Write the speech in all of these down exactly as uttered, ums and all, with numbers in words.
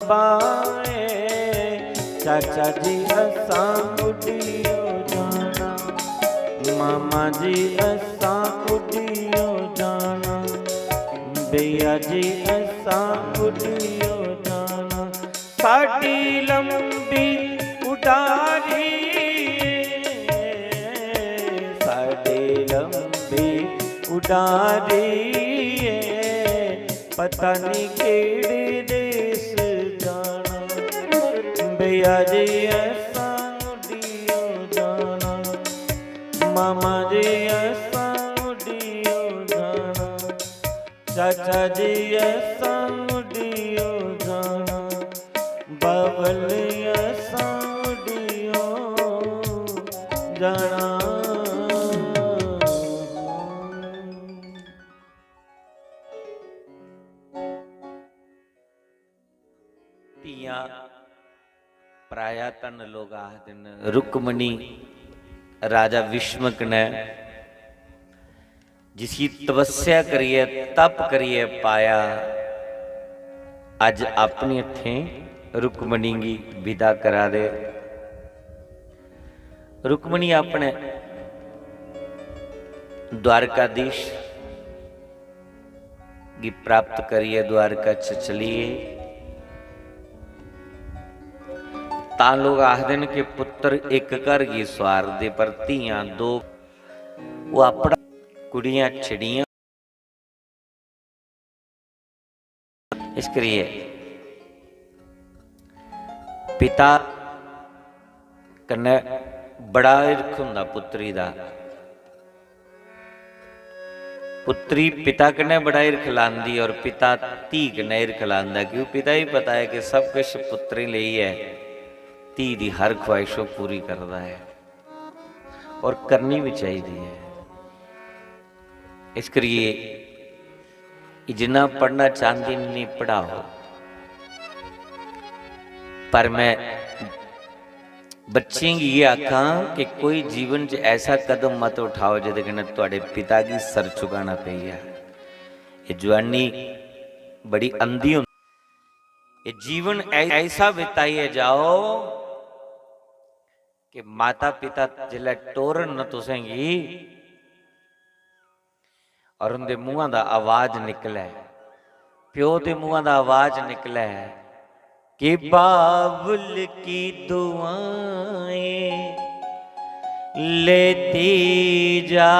पाए। चाचा जी असां उड्डियो जाना, मामा जी असां उड्डियो जाना, भैया जी असां उड्डियो जाना। साडी लंबी उडारी, साडी लंबी उडारी, पता नहीं केड़े देश जाना। भैया जी असां उड्डियो जाना, मामा जी असां उड्डियो जाना, चाचा जी असां उड्डियो जाना, बावल असां उड्डियो जाना। धियां पराया धन लोग आखदे न। रुक्मणी राजा भीष्म कन्नै जिसी तपस्या करियै, तप करियै पाया, अज्ज अपने हत्थें रुक्मणी गी विदा करा दे। रुक्मणी अपने द्वारकाधीश गी प्राप्त करियै द्वारका च चली गेई। तां लोग आखदे न कि पुत्तर इक घर गी सुआरदे, पर धियां दो, ओह् अपना, कुड़ियां छिड़ियां। इस करियै पिता कन्नै बड़ा हिरख होंदा पुत्री दा। पुत्री पिता कन्नै बड़ा हिरख लांदी और पिता धी कन्नै हिरख लांदा, क्यों? पिता गी पता है कि सब किश पुत्तरें लेई ऐ, धी दी हर ख्वाहिश ओह् पूरी करदा ऐ और करनी बी चाहिदी ऐ। इस करियै एह् जिन्ना पढ़ना चांह्दी न, इन्नी पढ़ाओ। पर मैं बच्चें गी एह् आखां कि कोई जीवन च ऐसा कदम मत उठाओ जेह्दे कन्नै तुआढ़े पिता गी सर झुकाना पेई जा। एह् जुआनी बड़ी अंधी होंदी। एह् जीवन ऐ-, ऐसा बिताइयै जाओ कि माता पिता जिसलै टोरन न तुसेंगी, और उंदे मुंहा दा आवाज निकलै, प्यो दे मुंहा दा आवाज निकलै कि बाबुल की दुआएं लेती जा,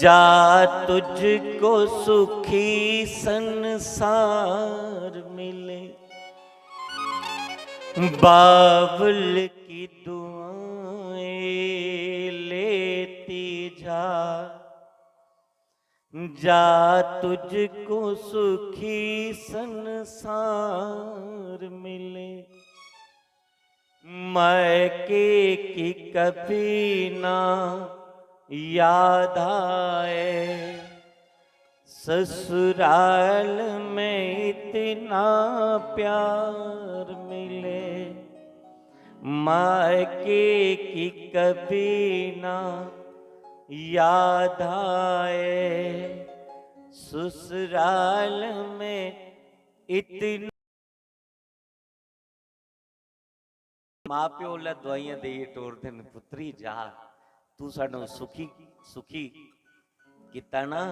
जा तुझको सुखी संसार मिले। बाबुल की दुआएं लेती जा, जा तुझको सुखी संसार मिले। मायके की कभी ना याद आए, ससुराल में इतना प्यार मिले। मायके की कभी ना याद आए, ससुराल में इतना। मां प्यो लै दुआइयां देइयै टोरदे न, "पुत्री जा, तू सानू सुखी, सुखी कीता ना,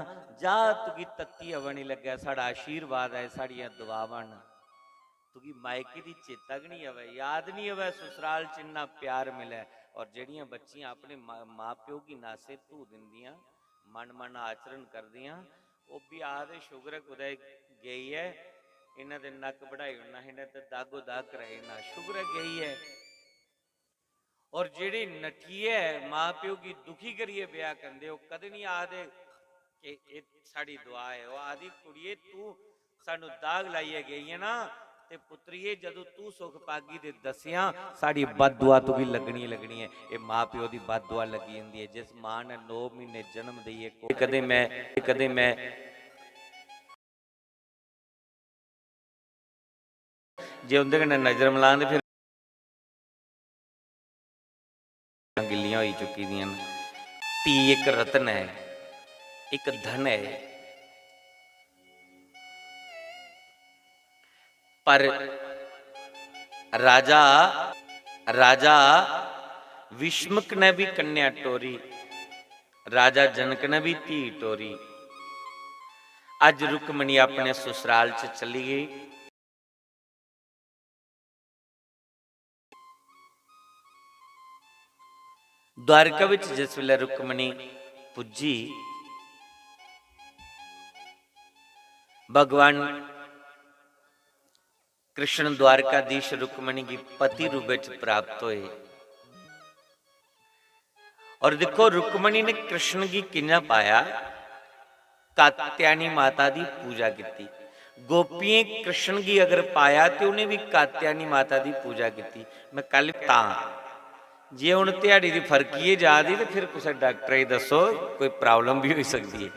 जा, तुगी तत्ती हवा निं लग्गै, साढ़ा आशीर्वाद ऐ, साढ़ियां दुआवां न। तुगी मायके दी चेता गै निं आवै, याद निं आवै, ससुराल च इन्ना प्यार मिलै।" और जेह्ड़ियां बच्चियां अपने मा-, मां प्यो गी नासे धू दिंदियां, मन मन आचरण करदियां, ओह् बी आखदे, "शुक्र ऐ कुतै गेई ऐ, इ'नें ते नक्क बढ़ाई ओड़ना, इ'नें ते दागो दाग कराई ओड़ना, शुक्र ऐ गेई ऐ।" और जेह्ड़े नठियै मां प्यो गी दुखी करियै ब्याह करदे, ओह् कदें निं आखदे कि एह् साढ़ी दुआ ऐ। ओह् आखदी, "कुड़िये, तू सानू दाग लाइयै गेई ऐ ना, ते पुत्रिये, जदूं तू सुख पागी ते दस्सेआं, साढ़ी बद दुआ तुगी लग्गनी गै लग्गनी ऐ।" एह् मां प्यो दी बद दुआ लग्गी जंदी ऐ। जिस मां ने नौ म्हीने जन्म देइयै को-, कदें मैं, कदें मैं जे उं'दे कन्नै नजर मलां ते फिर गिल्लियां होई चुकी दियां न। धी इक रतन ऐ, इक धन ऐ। पर राजा, राजा भीष्मक ने भी कन्या टोरी, राजा जनक ने भी धी टोरी। अज रुक्मणी अपने ससुराल च चली गई। द्वारका विच जिस वेले रुक्मणी पुज्जी, भगवान कृष्ण द्वारकाधीश रुक्मणी गी पति रूप विच प्राप्त होए। और देखो, रुक्मणी ने कृष्ण गी कियां पाया। कात्यायनी माता दी पूजा कीती। गोपियें कृष्ण गी अगर पाया ते उ'नें भी कात्यायनी माता दी पूजा कीती। मैं कल तां, जे हुन ध्याड़ी दी फर्की ऐ जा दी ते फिर कुसै डाक्टरै गी दस्सो, कोई problem भी होई सकदी ऐ।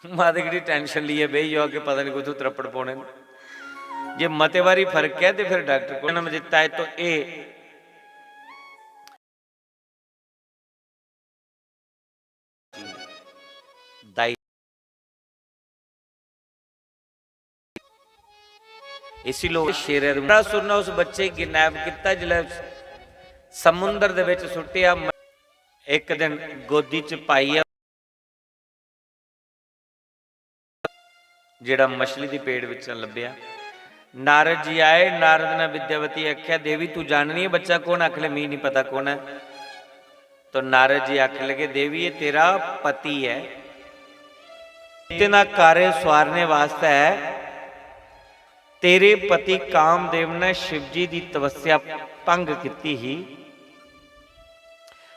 माता केह्ड़ी tension लेइयै बेही जाओ कि पता निं कुत्थूं त्रप्पड़ पौने न। जे मते बारी फर्क ऐ ते फिर डाक्टर कोल जन्म दित्ता ऐ तो एह् दाई। इसी लोक शेरै दे, सुरना उस बच्चे गी किडनैप कीता, जिसलै समुंदर दे बिच सुट्टेआ, इक दिन गोदी च पाइयै जेह्ड़ा मछली दी पेट बिच्चा लब्भेआ। नारद जी आए, नारद ने विद्यावती गी आखेआ, "देवी, तू जाननी है बच्चा कौन है?" आखन लगे, "मी नहीं पता कौन है।" तो नारद जी आखन लगे, "देवी, ये तेरा पति है, तेरा कार्य स्वारने वास्तै है। तेरे पति कामदेव ने शिव जी दी तपस्या भंग कीती ही।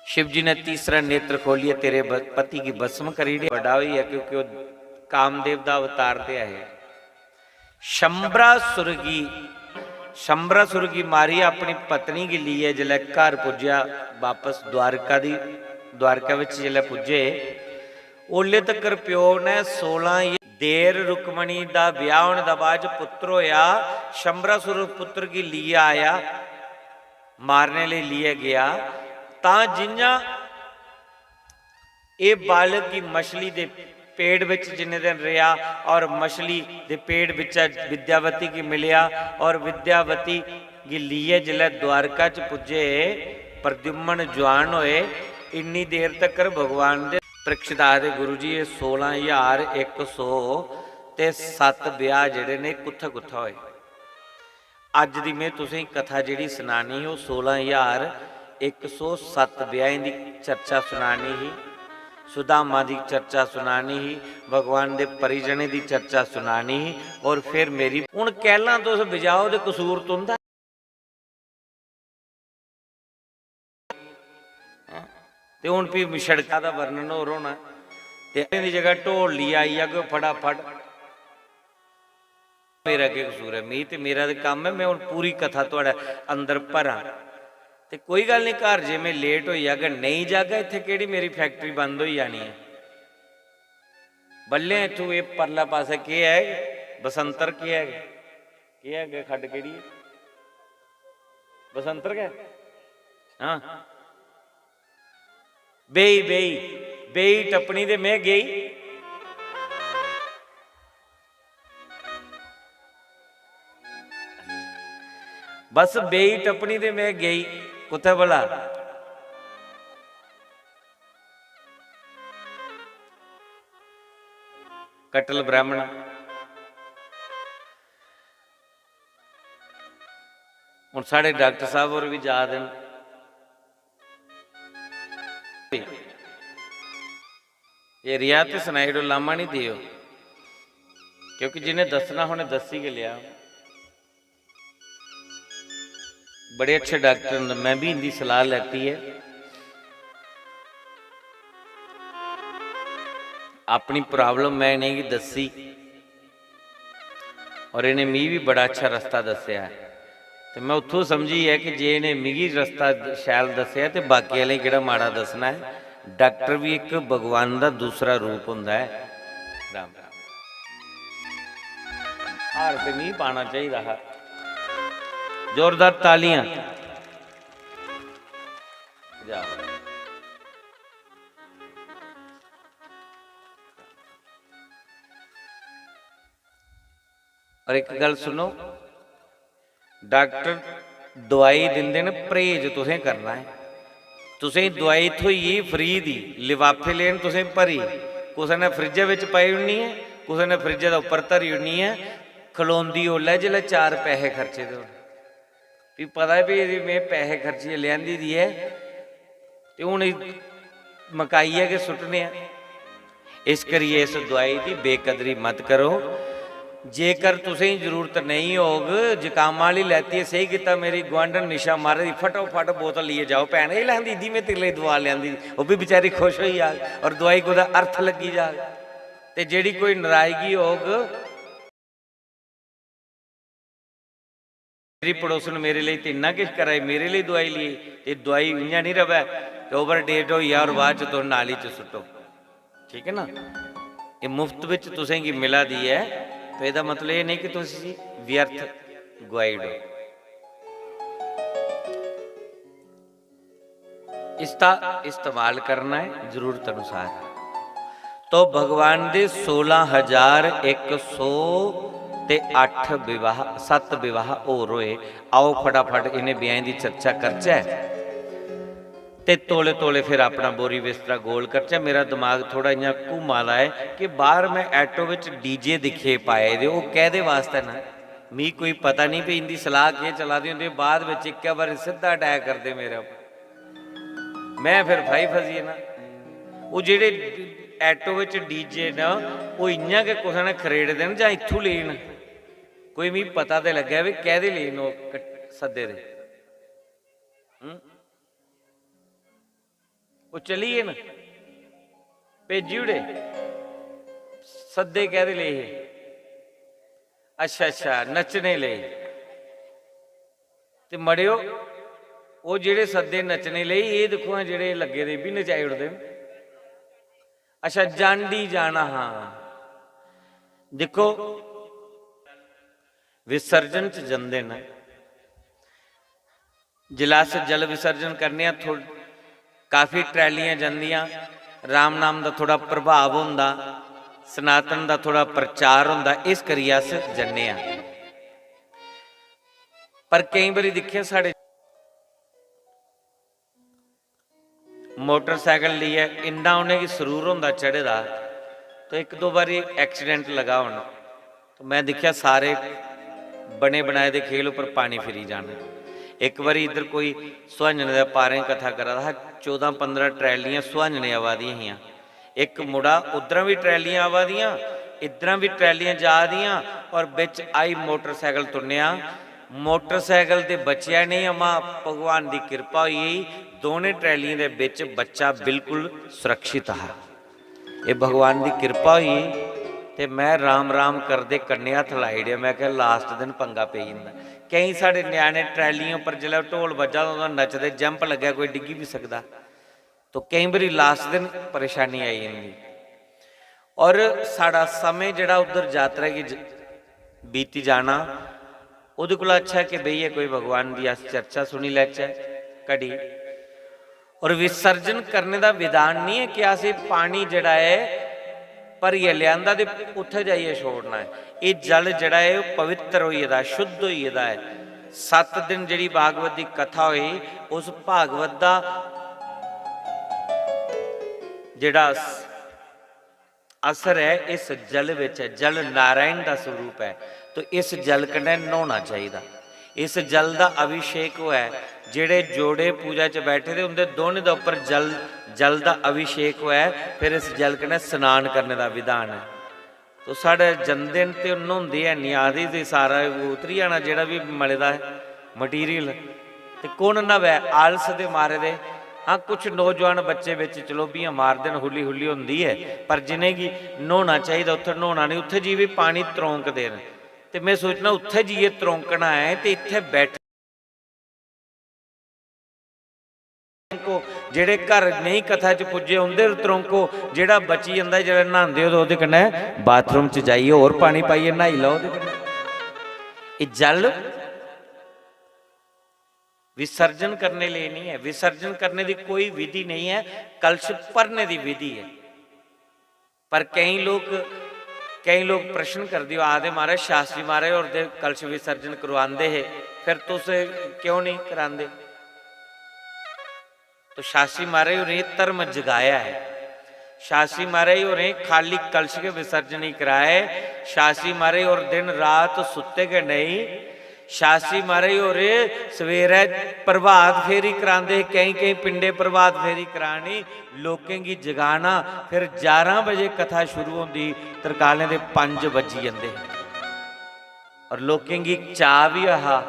शिव जी ने तीसरा नेत्र खोलियै तेरे ब-, पति गी भस्म करी ओड़ेआ।" बड़ा होई गेआ, क्योंकि ओह् कामदेव दा अवतार ते है। शंबरासुर गी, शंबरासुर गी मारियै अपनी पत्नी गी लेइयै जिसलै घर पुज्जेआ, बापस द्वारका दी, द्वारका बिच जिसलै पुज्जे, ओल्ले तकर प्यो ने सोलां देर रुक्मणी दा ब्याह होने दा बाद च पुत्र होया, शंबरासुर पुत्र गी लेइयै आया, मारने लेई लेइयै गेआ, तां जि'यां एह् बालक गी मछली दे पेट बिच जिन्ने दिन रेहा और मछली दे पेट बिच्चा विद्यावती गी मिलेआ और विद्यावती गी लेइयै जिसलै द्वारका च पुज्जे, प्रद्युम्न जुआन होए, इन्नी देर तकर भगवान दे परीक्षित आखदे, "गुरु जी, एह् सोलां ज्हार इक सौ ते सत्त ब्याह जेह्ड़े ने, कुत्थै कुत्थै होए?" अज्ज दी में तुसेंगी कथा जेह्ड़ी सनानी ही, ओह् सोलां ज्हार इक सौ सत्त ब्याहें दी चर्चा सनानी ही, सुदामा दी चर्चा सनानी ही, भगवान दे परिजनें दी चर्चा सनानी ही। और फिर मेरी, हुन कैह्लां तुस बजाओ ते कसूर तुं'दा। हैं? ते हुन फ्ही सड़का दा वर्णन होर होना, ते दी जगह ढोल लेइयै आई जागे फटाफट। मेरा केह् कसूर ऐ? मी ते, मेरा ते कम्म ऐ, में हुन पूरी कथा थुआढ़े अंदर भरां। ते कोई गल्ल निं, घर जे में लेट होई जागा, नेईं जागा, इत्थै केह्ड़ी मेरी फैक्टरी बंद होई जानी ऐ? बल्लें इत्थूं एह् परला पासै केह् ऐ? बसंतर केह् ऐ? केह् ऐ अग्गें, खड्ड केह्ड़ी ऐ? बसंतर गै? हां। बेही, बेही, बेही टप्पनी ते में गेई। बस बेही टप्पनी ते में गेई। कुत्थै भला? कटल ब्राह्मण। हुन साढ़े डाक्टर साहब होर बी जा दे न। एह् रेहा ते सनाई ओड़ो, लाह्मा निं देओ, क्योंकि जि'नें दस्सना हा, उ'नें दस्सी गै लेआ। बड़े अच्छे डाक्टर न, में बी इं'दी सलाह् लैती ऐ। अपनी problem में इ'नेंगी दस्सी। और इ'नें मिगी बी बड़ा अच्छा रस्ता दस्सेआ ऐ। ते में उत्थूं समझी गेआ कि जे इ'नें मिगी रस्ता द-, शैल दस्सेआ ते बाकी आह्लें गी केह्ड़ा माड़ा दस्सना ऐ। डाक्टर बी इक भगवान दा दूसरा रूप होंदा ऐ। राम राम। हार ते मिगी पाना चाहिदा हा। जोरदार तालियां। जाओ। और एक गल्ल सुनो, डाक्टर दोआई दिंदे न, परहेज तुसें करना ऐ। तुसें गी दोआई थ्होई गेई फ्री दी, लिफाफे लेन तुसें भरी, कुसै ने फ्रिज्जै बिच पाई ओड़नी ऐ, कुसै ने फ्रिज्जै दे उप्पर धरी ओड़नी ऐ। खलोंदी ओल्लै जिसलै चार पैहे खर्चे दे होन, फ्ही पता ऐ, फ्ही एह्दी में पैहे खर्चियै लेआंदी दी ऐ, ते हून एह् मकाइयै गै सुट्टने आं। इस करियै इस दुआई दी बेकदरी मत करो। जेकर तुसें गी जरूरत नेईं होग, जकामा आह्ली लैती ऐ, सेही कीता, मेरी गुआंढन निशा मारे दी, फटोफट बोतल लेइयै जाओ, भैन, एह् लैंदी दी, में तेरे लेई दुआ लेआंदी दी, ओह् बी बेचारी खुश होई जाग और दुआई कुतै अर्थ लग्गी जाग। ते जेह्ड़ी कोई नाराजगी होग, मेरी पड़ोसन मेरे लेई ते इन्ना किश करा दी, मेरे लेई दुआई लेई, ते दुआई इ'यां निं र'वै कि ओवर डेट होई जा और बाद च तुस नाली च सुट्टो। ठीक ऐ ना? एह् मुफ्त बिच तुसें गी मिला दी ऐ, ते एह्दा मतलब एह् नेईं कि तुस इसी व्यर्थ गुआई ओड़ो। इसदा इस्तेमाल करना ऐ जरूरत अनुसार। तो भगवान दे सोलां हजार इक सौ ते अट्ठ विवाह, सत्त विवाह होर होए। आओ फटाफट इ'नें ब्याहें दी चर्चा करचै ते तौले तौले फिर अपना बोरी बिस्तरा गोल करचै। मेरा दमाग थोह्ड़ा इ'यां घूमा दा ऐ कि बाह्र में ऐटो बिच डीजे दिक्खे पाए दे, ओह् कैह्दे वास्तै न? मिगी कोई पता निं भई इं'दी सलाह केह् चला दी होंदी, बाद बिच इक्कै बारी सिद्धा अटैक करदे मेरे उप्पर। में फिर फाही फसी जाना। ओह् जेह्ड़े ऐटो बिच डीजे न, ओह् इ'यां गै कुसै ने खरेड़े दे न जां इत्थूं लेई न? कोई मिगी पता ते लग्गै भई कैह्दे लेई न ओह् कट-, सद्दे दे। हं? ओह् चली गे न, भेजी ओड़े। सद्दे कैह्दे लेई हे? अच्छा, अच्छा, नच्चने लेई। ते मड़ेओ, ओह् जेह्ड़े सद्दे नच्चने लेई, एह् दिक्खो हां, जेह्ड़े लग्गे दे, एह् बी नचाई ओड़दे न। अच्छा, जांडी जाना हा। दिक्खो, विसर्जन च जंदे न, जिसलै अस जल विसर्जन करने आं, थो-, काफी ट्रैलियां जंदियां, राम नाम दा थोह्ड़ा प्रभाव होंदा, सनातन दा थोह्ड़ा प्रचार होंदा, इस करियै अस जन्ने आं। पर केईं बारी दिक्खेआ, साढ़े मोटरसाइकल लेइयै इन्ना उ'नेंगी सरूर होंदा चढ़े दा, ते इक दो बारी एक्सीडेंट लगा होना। ते में दिक्खेआ, सारे बने बनाए दे खेल उप्पर पानी फिरी जाना। इक बारी इद्धर कोई सुहांजने दे पारें कथा करा दा हा, चौदां पंदरां ट्रैलियां सुहांजने आवा दियां हियां। इक मुड़ा, उद्धरा बी ट्रैलियां आवा दियां, इद्धरा बी ट्रैलियां जा दियां, और बिच आई मोटरसाइकल तुन्नेआ। मोटरसाइकल ते बचेआ नेईं, अमा भगवान दी किरपा होई गेई, दोनें ट्रैलियें दे बिच बच्चा बिल्कुल सुरक्षित हा। एह् भगवान दी किरपा होई गेई। ते में राम राम करदे कन्नै हत्थ लाई ओड़ेआ। में आखेआ, लास्ट दिन पंगा पेई जंदा। केईं साढ़े ञ्याणे ट्रैलियें उप्पर जिसलै ढोल बज्जा दा होंदा, नचदे, जंप लग्गै, कोई डिग्गी बी सकदा। तो केईं बारी लास्ट दिन परेशानी आई जंदी। और साढ़ा समें जेह्ड़ा उद्धर जातरा गी ज-, बीती जाना, ओह्दे कोला अच्छा ऐ कि बेहियै कोई भगवान दी अस चर्चा सुनी लैचै घड़ी। और विसर्जन करने दा विधान निं ऐ कि अस एह् पानी जेह्ड़ा ऐ भरियै लेआंदा ते उत्थै जाइयै छोड़ना ऐ। एह् जल जेह्ड़ा ऐ, ओह् पवित्र होई गेदा, शुद्ध होई गेदा ऐ। सत्त दिन जेह्ड़ी भागवत दी कथा होई, उस भागवत दा जेह्ड़ा अस-, असर ऐ, इस जल बिच ऐ। जल नारायण दा स्वरूप ऐ, तो इस जल कन्नै न्हौना चाहिदा। इस जल दा अभिषेक होऐ, जेह्ड़े जोड़े पूजा च बैठे दे, उं'दे दोनें दे उप्पर जल, जल दा अभिषेक होऐ, फिर इस जल कन्नै स्नान करने दा विधान ऐ। तो साढ़े जंदे न ते न्हौंदे ऐ निं, आखदे ते सारा उतरी जाना जेह्ड़ा बी मले दा ऐ मटीरियल। ते कु'न न्हवै, आलस दे मारे दे। हां, कुछ नौजवान बच्चे बिच चलोभियां मारदे न, हुल्ली हुल्ली होंदी ऐ, पर जि'नेंगी न्हौना चाहिदा उत्थै न्हौना निं, उत्थै जाइयै बी पानी त्रौंकदे न। ते में सोचना, उत्थै जाइयै त्रौंकना ऐ ते इत्थै बैठ त्रौंको, जेह्ड़े घर नेईं कथा च पुज्जे उं'दे पर त्रौंको, जेह्ड़ा बची जंदा, जेह्ड़ा न्हांदे ओ ते ओह्दे कन्नै बाथरूम च जाइयै होर पानी पाइयै न्हाई लैओ ओह्दे कन्नै। एह् जल विसर्जन करने लेई निं ऐ, विसर्जन करने दी कोई विधि नेईं ऐ, कलश भरने दी विधि ऐ। पर केईं लोक केईं लोक प्रश्न करदे, ओह् आखदे, "महाराज, शास्त्री महाराज होर ते कलश विसर्जन करवांदे हे, फिर तुस क्यों नेईं करांदे?" तो शास्त्री महाराज होरें धर्म जगाया ऐ। शास्त्री महाराज होरें खाली कलश गै विसर्जन नेईं कराए। शास्त्री महाराज होर दिन रात सुत्ते गै नेईं। शास्त्री महाराज होर सवेरै प्रभात फेरी करांदे, केईं केईं पिंडें प्रभात फेरी करानी, लोकें गी जगाना, फिर ञारां बजे कथा शुरू होंदी, तरकालें दे पंज बज्जी जंदे। और लोकें गी चाऽ बी हा।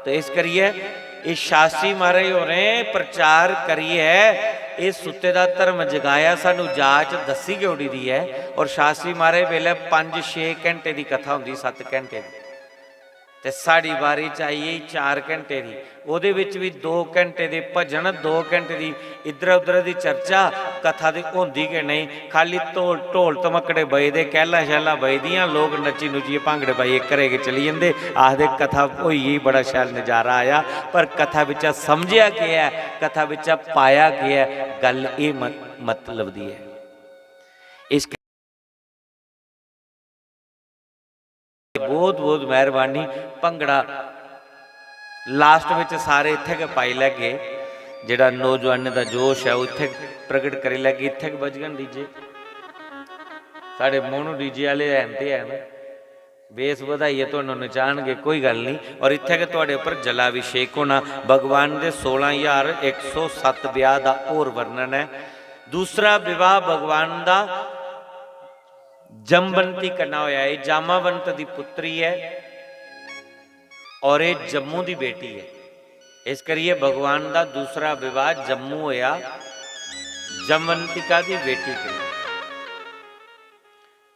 तो इस करियै एह् शास्त्री महाराज होरें प्रचार करियै एह् सुत्ते दा धर्म जगाया, सानू जाच दस्सी गै ओड़ी दी ऐ। और शास्त्री महाराज बेल्लै पंज छे घैंटे दी कथा होंदी, सत्त घैंटे दी, ते साढ़ी बारी च आई गेई चार घैंटे दी। ओह्दे बिच बी दो घैंटे दे भजन, दो घैंटे दी इद्धरा उद्धरा दी चर्चा, कथा ते होंदी गै नेईं। खाली ढोल, ढोल धमकड़े बजदे, कैह्लां शैह्लां बजदियां, लोक नच्ची नुच्चियै भांगड़े पाइयै घरै गी चली जंदे। आखदे, "कथा होई गेई, बड़ा शैल नजारा आया, पर कथा बिच्चा समझेआ केह् ऐ, कथा बिच्चा पाया केह् ऐ?" गल्ल एह् म-, मतलब दी ऐ। इस बहुत बहुत मेहरबानी। भंगड़ा last बिच सारे इत्थै गै पाई लैगे, जेह्ड़ा नौजवानें दा जोश ऐ, ओह् इत्थै प्रगट करी लैगे। इत्थै गै बजगन DJ, साढ़े मोनू DJ आह्ले हैन ते हैन, बेस बधाइयै तुहानू नचानगे, कोई गल्ल निं। और इत्थै गै तुहाड़े उप्पर जलाभिषेक होना। भगवान दे सोलां ज्हार इक सौ सत्त ब्याह् दा होर वर्णन ऐ। दूसरा विवाह भगवान दा जमवंती कन्नै होया। एह् जामावंत दी पुत्री ऐ और एह् जम्मू दी बेटी ऐ। इस करियै भगवान दा दूसरा विवाह जम्मू होया, जमवंतिका दी बेटी कन्नै।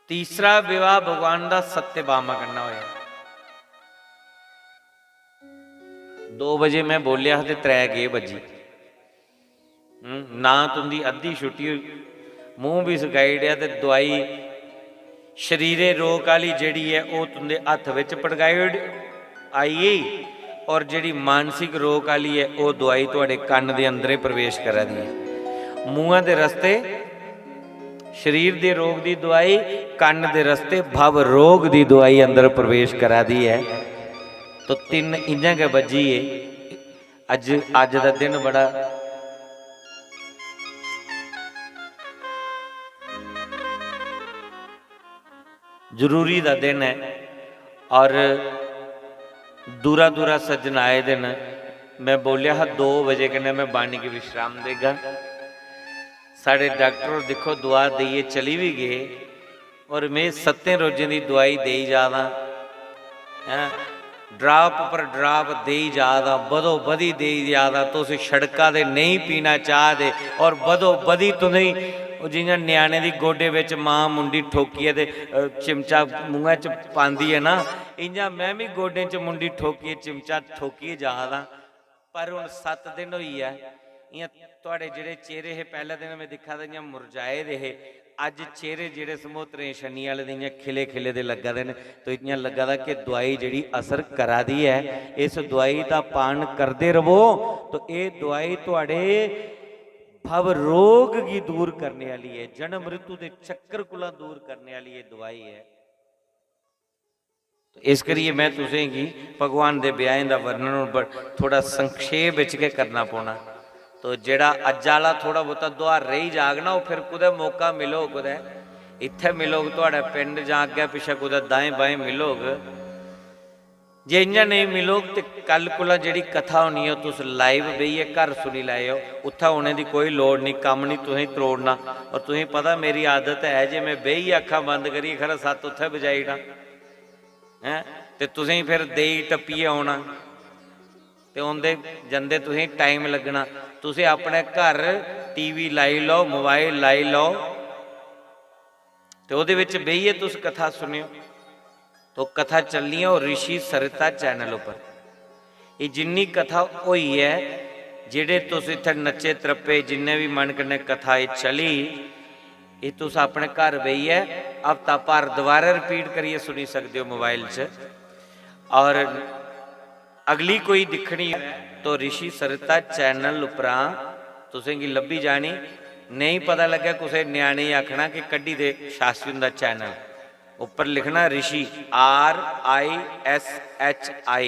तीसरा विवाह भगवान दा सत्यभामा कन्नै होया। दो बजे मैं बोलेआ हा ते त्रै गे बज्जी। हम्म, ना तुंदी अद्धी छुट्टी होई, मूंह बी सकाई ओड़ेआ ते दुआई शरीरे रोग आह्ली जेह्ड़ी ऐ, ओह् तुंदे हत्थ बिच पड़काई ओड़-, आई गेई, और जेह्ड़ी मानसिक रोग आह्ली ऐ, ओह् दुआई तुआढ़े कन्न दे अंदरें प्रवेश करा दी ऐ। मूंहा दे रस्ते शरीर दे रोग दी दुआई, कन्न दे रस्ते भव रोग दी दुआई अंदर प्रवेश करा दी ऐ। तो तिन्न इ'यां गै बज्झी गे। अज्ज, अज्ज दा दिन बड़ा जरूरी दा दिन ऐ और दूरा दूरा सज्जन आए दे न। मैं बोलेआ हा दो बजे कन्नै मैं बाणी गी विश्राम देगा। साढ़े डाक्टर होर दिक्खो दुआ देइयै चली बी गे। और मैं सत्तें रोजें दी दुआई देई जा दा, हैं, ड्राप पर ड्राप देई जा दा, बदो बदी देई जा दा। तुस सड़का दे नेईं पीना चाह दे और बदो बदी तुसेंगी, ओह् जियां ञ्याणे दी गोडे बिच मां मुंडी ठोकियै ते, अ, चिमचा मूंहै च पांदी ऐ ना, इ'यां मैं बी गोडें च मुंडी ठोकियै चिमचा ठोकियै जा दा। पर हुन सत्त दिन होई ऐ, इ'यां तुआढ़े जेह्ड़े चेहरे हे, पैह्ले दिन में दिक्खा दा इ'यां मुरझाए दे हे, अज्ज चेहरे जेह्ड़े समोतरें छन्नी आह्ले दे इ'यां खिले खिले दे लग्गा दे न। तो इ'यां लग्गा दा कि दुआई जेह्ड़ी असर करा दी ऐ। इस दुआई दा पान करदे रवो, तो एह् दुआई तुआढ़े भव रोग गी दूर करने आह्ली ऐ, जन्म मृत्यु दे चक्कर कोला दूर करने आह्ली एह् दुआई ऐ। तो इस करियै मैं तुसें गी भगवान दे ब्याहें दा वर्णन हून ब-, थोड़ा संक्षेप बिच गै करना पौना। तो जेह्ड़ा अज्ज आह्ला थोड़ा बहुता दुहार रेही जाग ना, ओह् फिर कुतै मौका मिलग, कुतै इत्थै मिलग, थुआढ़े पिंड जां अग्गें पिच्छें कुतै दाएं बाएं मिलग। जे इ'यां नेईं मिलग ते कल कोला जेह्ड़ी कथा होनी ऐ, ओह् तुस live बेहियै घर सुनी लैएओ। उत्थै औने दी कोई लोड़ निं, कम्म निं तुसेंगी त्रोड़ना। और तुसेंगी पता मेरी आदत ऐ जे में बेहियै अक्खां बंद करियै खरै सत्त उत्थै बजाई ओड़ां। हैं? ते तुसेंगी फिर देई टप्पियै औना ते औंदे जंदे तुसेंगी time लग्गना। तुसें अपने घर TV लाई लैओ, mobile लाई लैओ ते ओह्दे बिच बेहियै तुस कथा सुनेओ। तो कथा चलनी ऐ ओह् रिशी सरिता channel उप्पर। एह् जिन्नी कथा होई ऐ, जेह्ड़े तुस इत्थै नच्चे त्रप्पे, जिन्ने बी मन कन्नै कथा एह् चली, एह् तुस अपने घर बेहियै हफ्ता भर दोबारा repeat करियै सुनी सकदे ओ mobile च। और अगली कोई दिक्खनी तो रिशी सरिता channel उप्परा तुसेंगी लब्भी जानी। नेईं पता लग्गै, कुसै ञ्याणे गी आखना कि कड्ढी दे शास्त्री हुंदा channel। उप्पर लिखना ऋषि, R I S H I,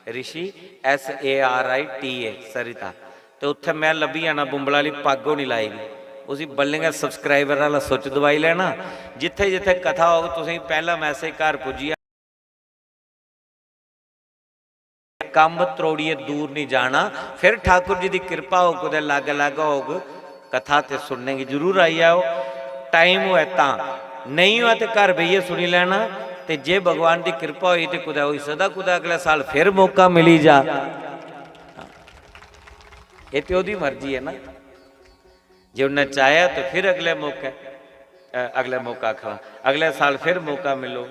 Rishi, S A R I T A, सरिता। ते उत्थै में लब्भी जाना, बुंबला आह्ली पग्ग होनी लाई दी। उसी बल्लें गै subscriber आह्ला switch दबाई लैना। जित्थै जित्थै कथा होग, तुसेंगी पैह्ला message घर पुज्जी जाना। कम्म त्रोड़ियै दूर निं जाना। फिर ठाकुर जी दी किरपा होग, कुतै लाग्गै लाग्गै होग, कथा ते सुनने गी जरूर आई जाओ। Time होऐ तां, नेईं होऐ ते घर बेहियै सुनी लैना। ते जे भगवान दी किरपा होई ते कुतै होई सकदा कुतै अगले साल फिर मौका मिली जा। एह् ते ओह्दी मर्जी ऐ ना, जे उन्नै चाहेआ ते फिर अगले मौके, अ, अगले मौका आखा, अगले साल फिर मौका मिलो।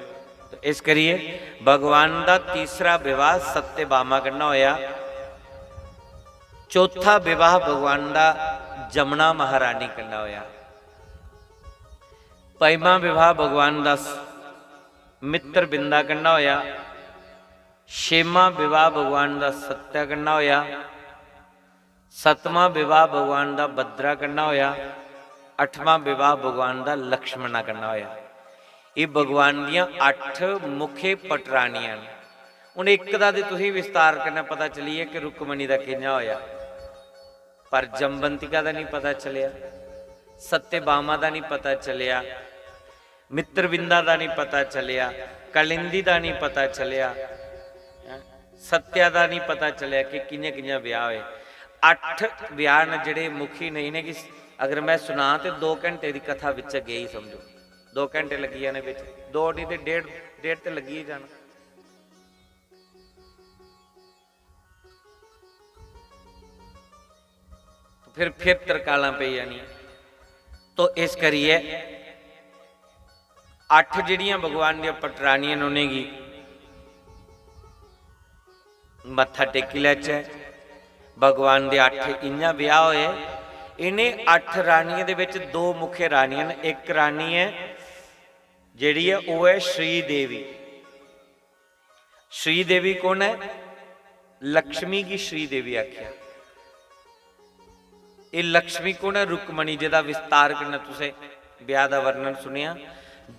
तो इस करियै भगवान दा तीसरा विवाह सत्यभामा कन्नै होया, चौथा विवाह भगवान दा जमुना महारानी कन्नै होया, पंजमा विवाह भगवान दा स-, मित्र बिंदा कन्नै होया, छेमा विवाह भगवान दा सत्या कन्नै होया, सतमां विवाह भगवान दा भद्रा कन्नै होया, अठमां विवाह भगवान दा लक्ष्मणा कन्नै होया। एह् भगवान दियां अट्ठ मुख्य पटरानियां न। हून इक दा ते तुसें विस्तार कन्नै पता चली गेआ कि रुक्मणी दा कि'यां होया, पर जमवंतिका दा निं पता चलेआ, सत्यभामा दा निं पता चलेआ, मित्रविंदा दा निं पता चलेआ, कालिंदी दा निं पता चलेआ, हैं? सत्या दा निं पता चलेआ कि कि'यां कि'यां ब्याह् होए। अट्ठ ब्याह् न जेह्ड़े मुखी न, इ'नेंगी अगर में सुनां ते दो घैंटे दी कथा बिच्च गेई समझो, दो घैंटे लग्गी जाने बिच्च, दो निं ते डेढ़, डेढ़ ते लग्गी गै जाना। फिर, फिर तरकालां पेई जानियां। तो इस करियै अट्ठ जेह्ड़ियां भगवान दियां पटरानियां न, उ'नेंगी मत्था टेकी लैचै। भगवान दे अट्ठ इ'यां ब्याह् होए। इ'नें अट्ठ रानियें दे बिच दो मुख्य रानियां न। इक रानी ऐ जेह्ड़ी ऐ, ओह् ऐ श्रीदेवी। श्रीदेवी कु'न ऐ? लक्ष्मी गी श्रीदेवी आखेआ। एह् लक्ष्मी कु'न ऐ? रुक्मणी, जेह्दा विस्तार कन्नै तुसें ब्याह् दा वर्णन सुनेआ।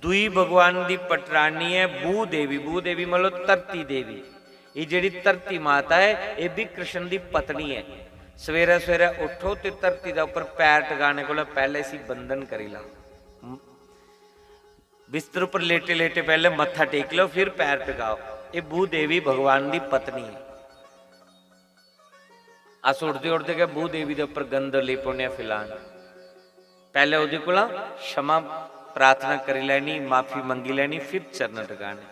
दूई भगवान दी पटरानी ऐ भूदेवी। भूदेवी मतलब धरती देवी। एह् जेह्ड़ी धरती माता ऐ, एह् बी कृष्ण दी पत्नी ऐ। सवेरै सवेरै उट्ठो ते धरती दे उप्पर पैर टकाने कोला पैह्लें इसी बंधन करी लैओ। बिस्तर उप्पर लेटे लेटे पैह्लें मत्था टेकी लैओ, फिर पैर टकाओ। एह् भूदेवी भगवान दी पत्नी ऐ। अस उठदे उठदे गै भूदेवी दे उप्पर गंद लेई पौने आं फिलान। पैह्लें ओह्दे कोला क्षमा प्रार्थना करी लैनी, माफी मंगी लैनी, फिर चरण टकाने।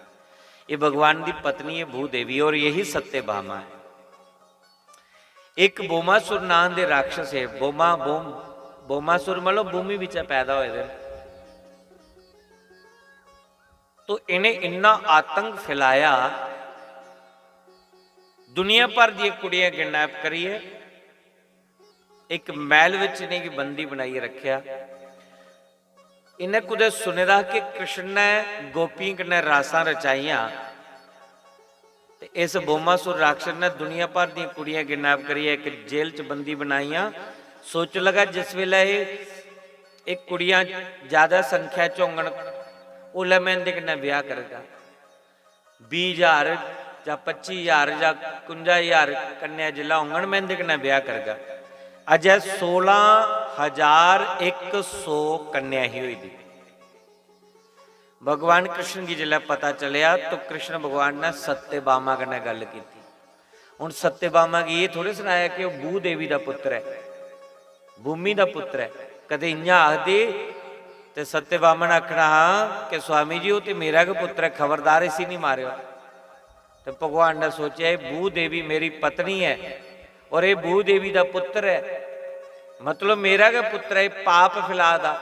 एह् भगवान दी पत्नी ऐ भूदेवी, और यही सत्यभामा ऐ। इक बोमासुर नांऽ दे राक्षस हे। बोमा, बोम, बोमासुर मतलब भूमि बिच्चा पैदा होए दे न। तो इ'नें इन्ना आतंक फैलाया, दुनिया भर दियां कुड़ियां किडनैप करियै इक मैह्ल बिच इ'नेंगी बंदी बनाइयै रक्खेआ। इ'नें कुतै सुने दा कि कृष्ण ने गोपियें कन्नै रासां रचाइयां, ते इस बोमासुर राक्षस ने दुनिया भर दियां कुड़ियां किडनैप करियै इक जेल च बंदी बनाइयां। सोचन लगा, जिस बेल्लै एह्, एह् कुड़ियां ज्यादा संख्या च होङन, उसलै में इं'दे कन्नै ब्याह् करगा। बीह् ज्हार जां पच्ची ज्हार जां कुंजा ज्हार कन्या जिसलै होङन, में इं'दे कन्नै ब्याह् करगा। अजै सोलां हजार इक सौ कन्या ही होई दी। भगवान कृष्ण गी जिसलै पता चलेआ, तो कृष्ण भगवान ने सत्यभामा कन्नै गल्ल कीती। हून सत्यभामा गी एह् थोड़े सनाया कि ओह् भूदेवी दा पुत्र ऐ, भूमि दा पुत्र ऐ। कदें इ'यां आखदे ते सत्यभामा ने आखना हा कि स्वामी जी, ओह् ते मेरा गै पुत्र ऐ, खबरदार इसी निं मारेओ। ते भगवान ने सोचेआ, एह् भूदेवी मेरी पत्नी ऐ और एह् भूदेवी दा पुत्र ऐ, मतलब मेरा गै पुत्र ऐ, एह् पाप फैला दा,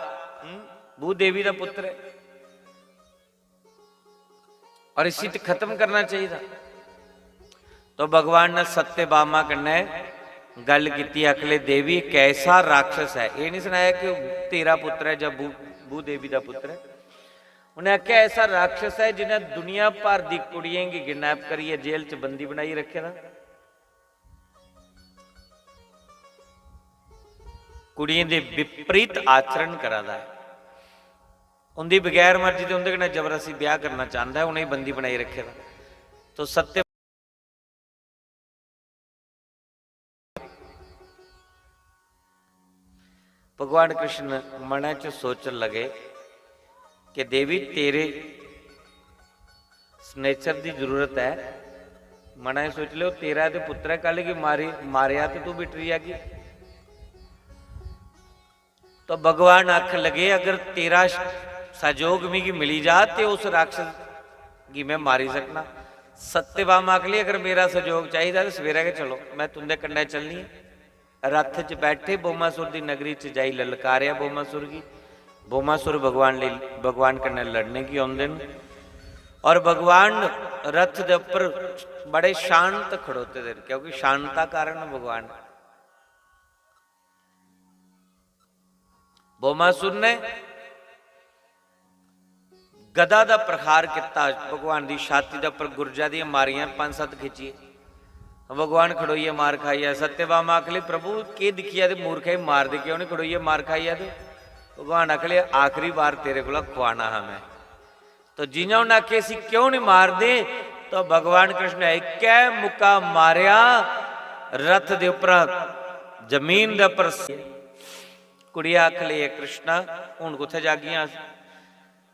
हूं, भूदेवी दा पुत्र ऐ। और इसी ते खत्म करना चाहिदा। तो भगवान ने सत्यभामा कन्नै गल्ल कीती, आखले, देवी, कैसा राक्षस है। एह् निं सनाया कि ओह् तेरा पुत्र ऐ जां भू, भूदेवी दा पुत्र ऐ। उ'नें आखेआ, ऐसा राक्षस ऐ जि'नें दुनिया भर दी कुड़ियें गी किडनैप करियै जेल च बंदी बनाई रक्खे दा। कुड़ियें दे विपरीत आचरण करा दा ऐ। उं'दी बगैर मर्जी दे उं'दे कन्नै जबरदस्ती ब्याह करना चांह्दा ऐ, उ'नेंगी बंदी बनाई रक्खे दा। तो सत्य भगवान कृष्ण मनै च सोचन लगे कि देवी, तेरे सनेचर दी जरूरत ऐ। मनै च सोची लैओ, तेरा ते पुत्तर ऐ, कल गी मारी, मारेआ ते तू बिटरी जागी। तो भगवान आखन लगे, अगर तेरा सैहयोग मिगी मिली जा ते उस राक्षस गी में मारी सकना। सत्यभामा आखन लगी, अगर मेरा सैहयोग चाहिदा ते सवेरै गै चलो, में तुं'दे कन्नै चलनी आं। रथ च बैठे बोमासुर दी नगरी च जाई ललकारेआ बोमासुर गी। बोमासुर भगवान लेई, भगवान कन्नै लड़ने गी औंदे न। और भगवान रथ दे उप्पर बड़े शांत खड़ोते दे न, क्योंकि शांता कारण न भगवान। बोमासुर ने गदा दा प्रहार कीता, भगवान दी छाती दे उप्पर गुर्जा दियां मारियां पंज सत्त खिच्चियै। भगवान खड़ोइयै मार खाइयै, सत्यभामा आखली, प्रभु, केह् दिक्खियै ते मूर्खै गी मारदे क्यों निं, खड़ोइयै मार खाइयै ते? भगवान आखले, आखरी बार तेरे कोला खुआना हा में। तो जियां उन्हें आखे, इसी क्यों नहीं मारदे? तो भगवान कृष्ण ने इक्कै मुक्का मारेआ, रथ दे उप्परा, जमीन दे उप्पर। कुड़िया आखली, "ए कृष्णा, हुन कुत्थै जागियां अस?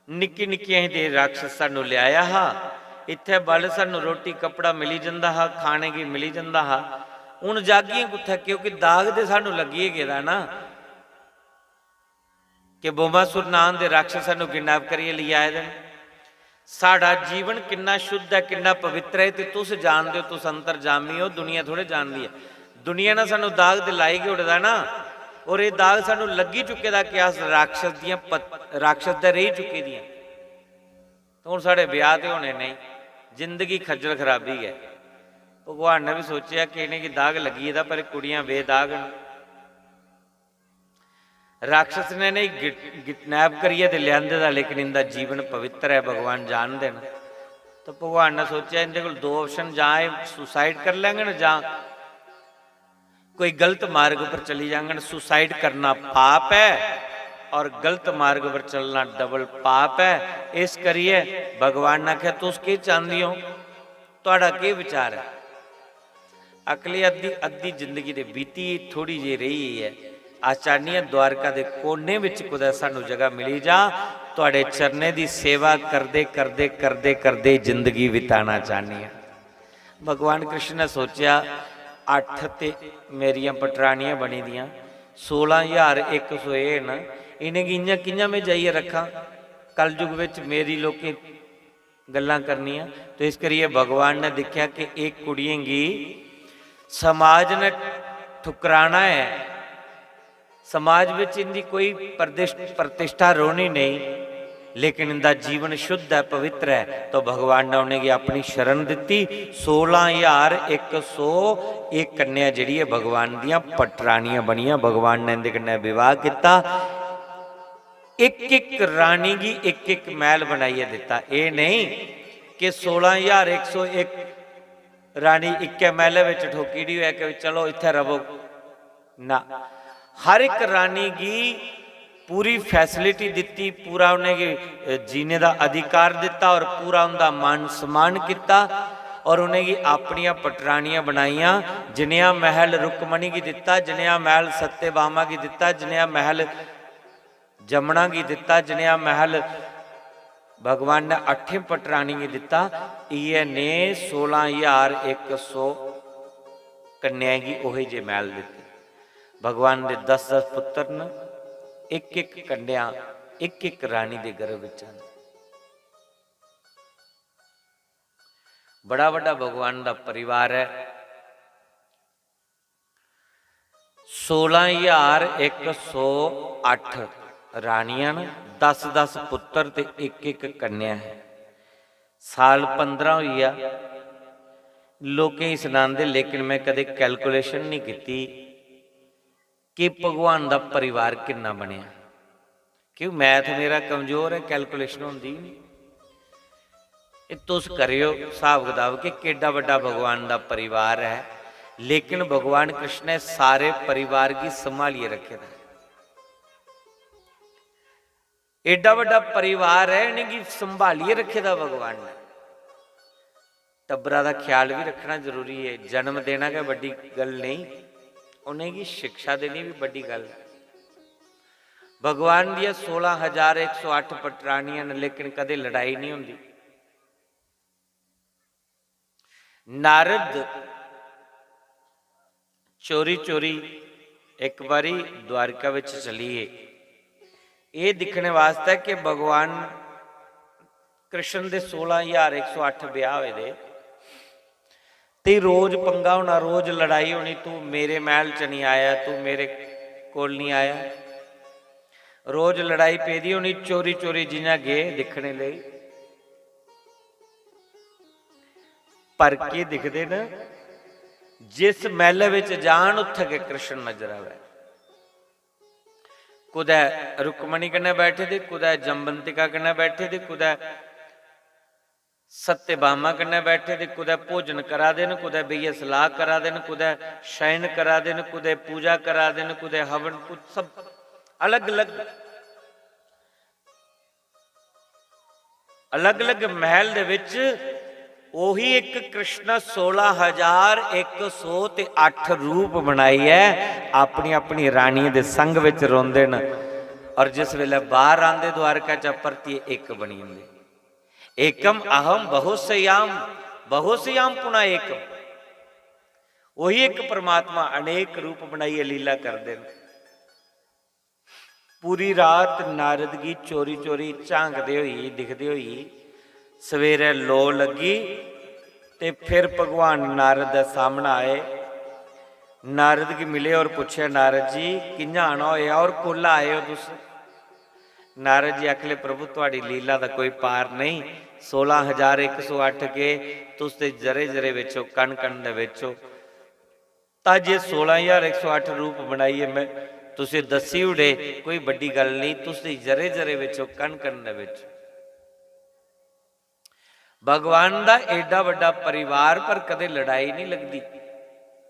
निक्की निक्की अहीं दे राक्षस सानू ल्याया हा, इत्थै बल सानू रोटी कपड़ा मिली जंदा हा, खाने गी मिली जंदा हा, हुन जागियां कुत्थै? क्योंकि दाग ते सानू लग्गी गै गेदा ना।" कि बोमासुर नां दे राक्षस सानू किडनैप करियै लेई आए दे न। साढ़ा जीवन किन्ना शुद्ध ऐ, किन्ना पवित्र ऐ, ते तुस जानदे ओ, तुस अंतर्जामी ओ, दुनिया थोड़े जानदी ऐ। दुनिया ने सानू दाग ते लाई गै ओड़े दा ना, और एह् दाग सानू लग्गी चुके दा कि अस राक्षस दियां पत-, राक्षस दे रेही चुके दियां। ते हुन साढ़े ब्याह ते होने नेईं, जिंदगी खज्जल खराबी गै। भगवान ने बी सोचेआ कि इ'नेंगी दाग लग्गी गेदा, पर कुड़ियां बेदाग न। राक्षस ने इ'नेंगी किड-, किडनैप करियै ते लेआंदे दा, लेकिन इंदा जीवन पवित्र ऐ, भगवान जानदे न। तो भगवान ने सोचेआ, इंदे कोल दो ऑप्शन, जां एह् सुसाइड करी लैङन, जां कोई गलत मार्ग पर चली जाङन। सुसाइड करना पाप ऐ और गलत मार्ग पर चलना डबल पाप ऐ। इस करियै भगवान ने आखेआ, तुस केह् चांह्दी ओ? थुआढ़ा केह् विचार ऐ? अगली अद्धी, अद्धी जिंदगी ते बीती, थोड़ी जेही रेही ऐ। अस चाह्न्ने आं द्वारका दे कोने बिच कुतै सानू जगह मिली जा, थुआढ़े चरणें दी सेवा करदे, करदे, करदे, करदे जिंदगी बिताना चाह्न्ने आं। भगवान कृष्ण ने सोचेआ, अट्ठ ते मेरियां पटरानियां बनी दियां, सोलां ज्हार इक सौ एह् न, इ'नेंगी इ'यां कि'यां में जाइयै रक्खां? कलयुग बिच मेरी लोकें गल्लां करनियां। तो इस करियै भगवान ने दिक्खेआ कि एह् कुड़ियें गी समाज ने ठुकराना ऐ, समाज बिच इंदी कोई प्रदिश-, प्रतिष्ठा रौह्नी नेईं, लेकिन इंदा जीवन शुद्ध ऐ, पवित्र ऐ। तो भगवान ने उ'नेंगी अपनी शरण दित्ती। सोलां ज्हार इक सौ एह् कन्या जेह्ड़ी ऐ, भगवान दियां पटरानियां बनियां। भगवान ने इंदे कन्नै विवाह कीता। इक इक रानी गी इक इक मैह्ल बनाइयै दित्ता। एह् नेईं कि सोलां ज्हार इक सौ इक रानी इक्कै मैह्लै बिच ठोकी ओड़ी होऐ कि चलो इत्थै रवो। ना, हर इक रानी गी पूरी फैसिलिटी दित्ती, पूरा उ'नेंगी, अ, जीने दा अधिकार दित्ता और पूरा उं'दा मान सम्मान कीता और उ'नेंगी अपनियां पटरानियां बनाइयां। जनेहा मैह्ल रुक्मणी गी दित्ता, जनेहा मैह्ल सत्यभामा गी दित्ता, जनेहा मैह्ल जमना गी दित्ता, जनेहा मैह्ल भगवान ने अट्ठें पटरानी गी दित्ता, इ'यै नेह् सोलां ज्हार इक सौ कन्याएं गी ओहे जे मैह्ल दित्ते। भगवान दे दस दस पुत्तर न, इक इक कन्या, इक इक रानी दे गर्भ च न। बड़ा बड्डा भगवान दा परिवार ऐ। सोलां ज्हार इक सौ अट्ठ रानियां न, दस दस पुत्तर ते इक इक कन्या ऐ। साल पंदरां होई गेआ, लोकें गी सनांदे, लेकिन में कदें कैलकुलेशन नहीं कीती कि भगवान दा परिवार किन्ना बनेआ। क्यों, मैथ मेरा कमजोर ऐ, कैलकुलेशन होंदी ही नहीं। एह् तुस करेओ स्हाब कताब कि केड्डा बड्डा भगवान दा परिवार ऐ, लेकिन भगवान कृष्ण ने सारे परिवार गी संभालियै रक्खे दा ऐ। एड्डा बड्डा परिवार ऐ, इ'नेंगी संभालियै रक्खे दा भगवान ने। टब्बरा दा ख्याल बी रक्खना जरूरी ऐ। जन्म देना गै बड्डी गल्ल नेईं, उ'नेंगी शिक्षा देनी बी बड्डी गल्ल ऐ। भगवान दियां सोलां हजार इक सौ अट्ठ पटरानियां न, लेकिन कदें लड़ाई निं होंदी। नारद चोरी चोरी इक बारी द्वारका बिच चली गे, एह् दिक्खने वास्तै कि भगवान कृष्ण दे सोलां हजार इक सौ अट्ठ ब्याह होए दे, ते रोज पंगा होना, रोज लड़ाई होनी, तू मेरे मैह्ल च निं आया, तू मेरे कोल निं आया। रोज लड़ाई पेदी होनी, चोरी चोरी जि'यां गे दिक्खने लेई। पर केह् दिखदे न, जिस मैह्लै बिच जान, उत्थै गै कृष्ण नजर आवै। कुदै रुक्मणी कन्नै बैठे दे, कुदै जम्बंतिका कन्नै बैठे दे, कुदै सत्यभामा कन्नै बैठे दे, कुदै भोजन करा दे न, कुदै बेहियै सलाह करा दे न, कुदै शयन करा दे न, कुदै पूजा करा दे न, कुदै हवन, कुछ सब अलग-अलग, अलग-अलग महल दे विच ओही इक कृष्ण सोलां हजार इक सौ ते अट्ठ रूप बनाइयै अपनी अपनी रानियें दे संग विच रौंह्दे न। और जिस वेले बाहर आंदे द्वारका च, परतियै इक बनी जंदे। एकम अहम बहुसयाम, बहुसयाम पुनः एकम। वही एक परमात्मा अनेक रूप बनाइयै लीला करदे न। पूरी रात नारद गी चोरी चोरी झांकदे होई, दिखदे होई, सवेरै लो लग्गी ते फिर भगवान नारद दे सामनै आए। नारद गी मिले और पुच्छेआ, "नारद जी, कि'यां आना होएआ और कोल्ला आए ओ तुस?" नारद जी आखले, "प्रभु, थुआड़ी लीला दा कोई पार नेईं। सोलां हजार इक सौ अट्ठ के, तुस ते जरे जरे विच ओ, कण कण दे विच ओ। तां जे सोलां हजार इक सौ अट्ठ रूप बनाइयै में तुसें दस्सी ओड़े, कोई बड्डी गल्ल नेईं, तुस ते जरे जरे विच ओ, कण कण दे विच ओ।" भगवान दा एड्डा बड्डा परिवार, पर कदें लड़ाई नहीं लगदी।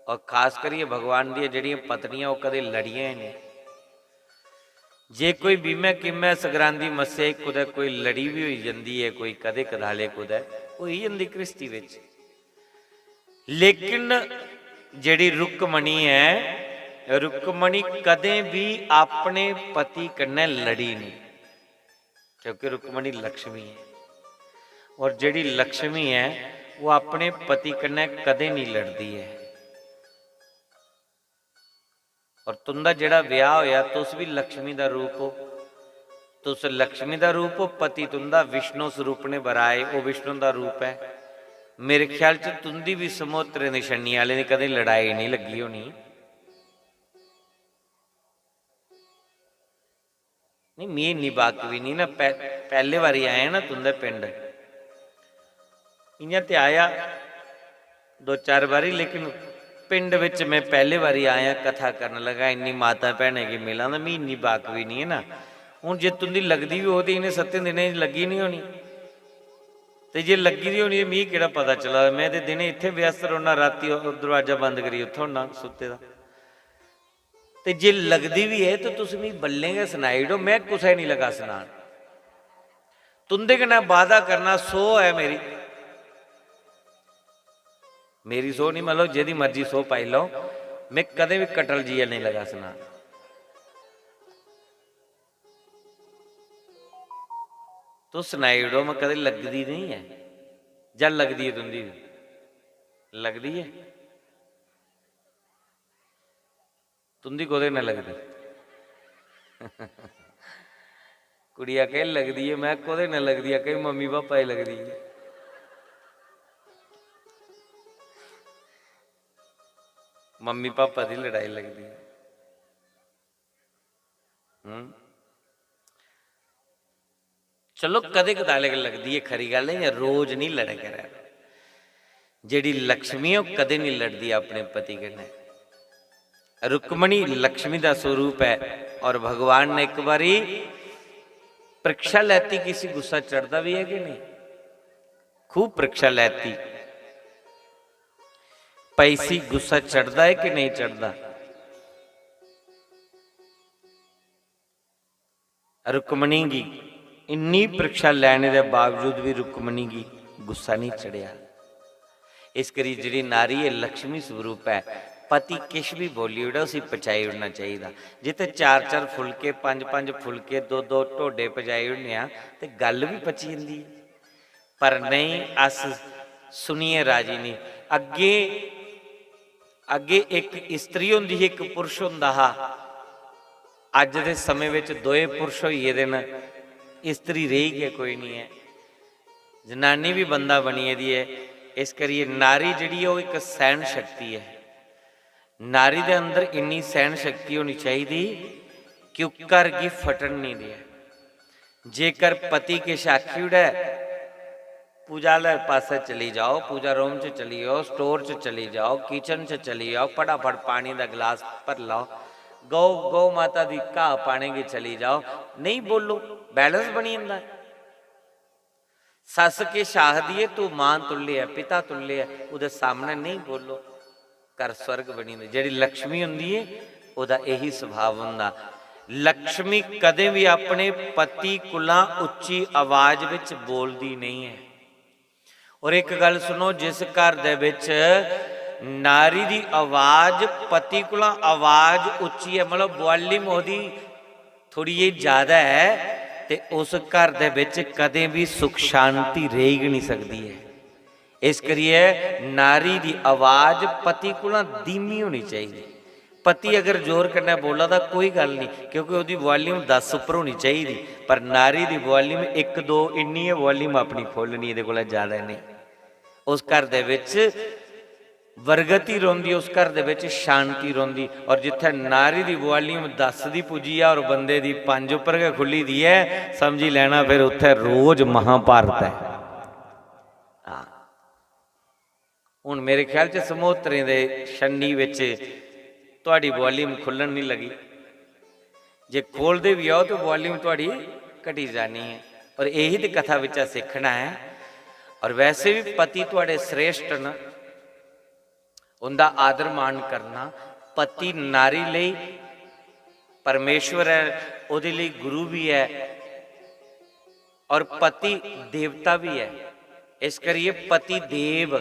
और खास करियै भगवान दियां जेह्ड़ियां पत्नियां, ओह् कदें लड़ियां ही नहीं। जे कोई बीमै किम्मै सगरांदी मस्सेआ च कुतै कोई लड़ी बी होई जंदी ऐ, कोई कदें कदाले कुतै होई जंदी घ्रिस्ती बिच। लेकिन जेह्ड़ी रुक्मणी ऐ, रुक्मणी कदें बी अपने पति कन्नै लड़ी नहीं। क्योंकि रुक्मणी लक्ष्मी ऐ, और जेह्ड़ी लक्ष्मी ऐ, ओह् अपने पति कन्नै कदें निं लड़दी ऐ। और तुं'दा जेह्ड़ा ब्याह होया, तुस बी लक्ष्मी दा रूप ओ। तुस लक्ष्मी दा रूप ओ, पति तुं'दा विष्णु स्वरूपने वराय, ओह् विष्णु दा रूप ऐ। मेरे ख्याल च तुं'दी बी समोत्तरें दे छन्नी आह्लें दी कदें लड़ाई निं लग्गी होनी। नहीं, मी इन्नी बाकफी नहीं ना, पै-, पैह्ले बारी आया ना तुं'दे पिंड। इ'यां ते आया दो चार बारी, लेकिन पिंड बिच में पैह्ले बारी आया, कथा करन लगा, इन्नी माता भैनें गी मिलां, ते मी इन्नी बाकफी नहीं है ना। हून जे तुं'दी लगदी बी होग ते इ'नें सत्तें दिनें च लग्गी नहीं होनी। ते जे लग्गी दी होनी ते मी केह्ड़ा पता चला दा? में ते दिनें इत्थें व्यस्त रौह्ना, रातीं ओह् दरोआजा बंद करियै उत्थें होना सुत्ते दा। ते जे लगदी बी ऐ ते तुस मिगी बल्लें गै सनाई ओड़ो, में कुसै निं लगा सनान। तुं'दे कन्नै वादा करना, सौ ऐ मेरी, मेरी सौ निं, मतलब जेह्दी मर्जी सौ पाई लैओ, में कदें बी कटल जाइयै निं लगा सनान। तुस सनाई ओड़ो, में कदें लगदी निं ऐ जां लगदी ऐ तुं'दी बी? लगदी ऐ? तुं'दी कोह्दे नै लगदी? कुड़ी आक्खै, "लगदी ऐ।" में, "कोह्दे नै लगदी?" आक्खै, "मम्मी पापा गी लगदी ऐ।" मम्मी पापा दी लड़ाई लगदी ऐ। हूं? चलो, कदें कदाले गै लगदी ऐ, खरी गल्ल ऐ, इ'यां रोज निं लड़ै करै। जेह्ड़ी लक्ष्मी ऐ, ओह् कदें निं लड़दी अपने पति कन्नै। रुक्मणी लक्ष्मी दा स्वरूप ऐ, और भगवान ने इक बारी परीक्षा लैती कि इसी गुस्सा चढ़दा बी ऐ कि नेईं। खूब परीक्षा लैती, भाई, इसी गुस्सा चढ़दा ऐ कि नेईं चढ़दा? रुक्मणी गी इन्नी परीक्षा लैने दे बावजूद बी रुक्मणी गी गुस्सा नेईं चढ़ेआ। इस करी जेह्ड़ी नारी ऐ, लक्ष्मी स्वरूप ऐ। पति किश बी बोली ओड़ै, उसी पचाई ओड़ना चाहिदा। जित्थै चार चार फुलके, पंज पंज फुलके, दो दो ढोडे पजाई ओड़ने आं, ते गल्ल बी पची जंदी ऐ। पर नेईं, अस सुनियै राजी नेईं। अग्गें, अग्गें इक स्त्री होंदी ही, इक पुरुष होंदा हा। अज्ज दे समें बिच दोए पुरुष होई गेदे न, स्त्री रेही गै कोई निं ऐ। जनानी बी बंदा बनी गेदी ऐ। इस करियै नारी जेह्ड़ी ऐ, ओह् इक सैह्न शक्ति ऐ। नारी दे अंदर इन्नी सैह्न शक्ति होनी चाहिदी कि ओह् घर गी फटन निं देऐ। जेकर पति किश आखी ओड़ै, "पूजा आह्ले पासै चली जाओ, पूजा रूम च चली जाओ, स्टोर च चली जाओ, किचन च चली जाओ, फटाफट पानी दा गलास भरी लैओ, गौ, गौ माता दी घाऽ पाने गी चली जाओ, नेईं बोलो, बैलेंस बनी जंदा ऐ।" सस्स किश आखदी ऐ, "तू मां तुल्य ऐ, पिता तुल्य ऐ, ओह्दे सामनै नेईं बोलो।" घर स्वर्ग बनी जंदा। जेह्ड़ी लक्ष्मी होंदी ऐ, ओह्दा एही सुभाव होंदा। लक्ष्मी कदें बी अपने पति कोला उच्ची आवाज बिच बोलदी नेईं ऐ। और इक गल्ल सुनो, जिस घर दे बिच नारी दी आवाज पति कोला आवाज उच्ची ऐ, मतलब वॉल्यूम ओह्दी थोड़ी जेही ज्यादा ऐ, ते उस घर दे बिच कदें बी सुख शांति रेही गै निं सकदी ऐ। इस करियै नारी दी आवाज पति कोला धीमी होनी चाहिदी। पति अगर जोर कन्नै बोला दा, कोई गल्ल निं, क्योंकि ओह्दी वॉल्यूम दस उप्पर होनी चाहिदी, पर नारी दी वॉल्यूम इक दो इन्नी गै वॉल्यूम अपनी खोलनी, एह्दे कोला ज्यादा नेईं। उस घर दे बिच बरगति रौंह्दी, उस घर दे बिच शांति रौंह्दी। और जित्थै नारी दी वॉल्यूम दस दी पुज्जी ऐ और बंदे दी पंज उप्पर गै खु'ल्ली दी ऐ, समझी लैना फिर उत्थै रोज महाभारत ऐ। हां, हुन मेरे ख्याल च समोत्तरें दे छन्नी बिच तुहाड़ी वॉल्यूम खु'ल्लन निं लगी। जे खोलदे बी आओ, ते वॉल्यूम तुहाड़ी घटी जानी ऐ। और एही ते कथा बिच्चा सिक्खना ऐ। और वैसे बी पति तुहाड़े श्रेष्ठ न, उं'दा आदर मान करना। पति नारी लेई परमेश्वर ऐ, ओह्दे लेई गुरु बी ऐ, और पति देवता बी ऐ। इस करियै पति देव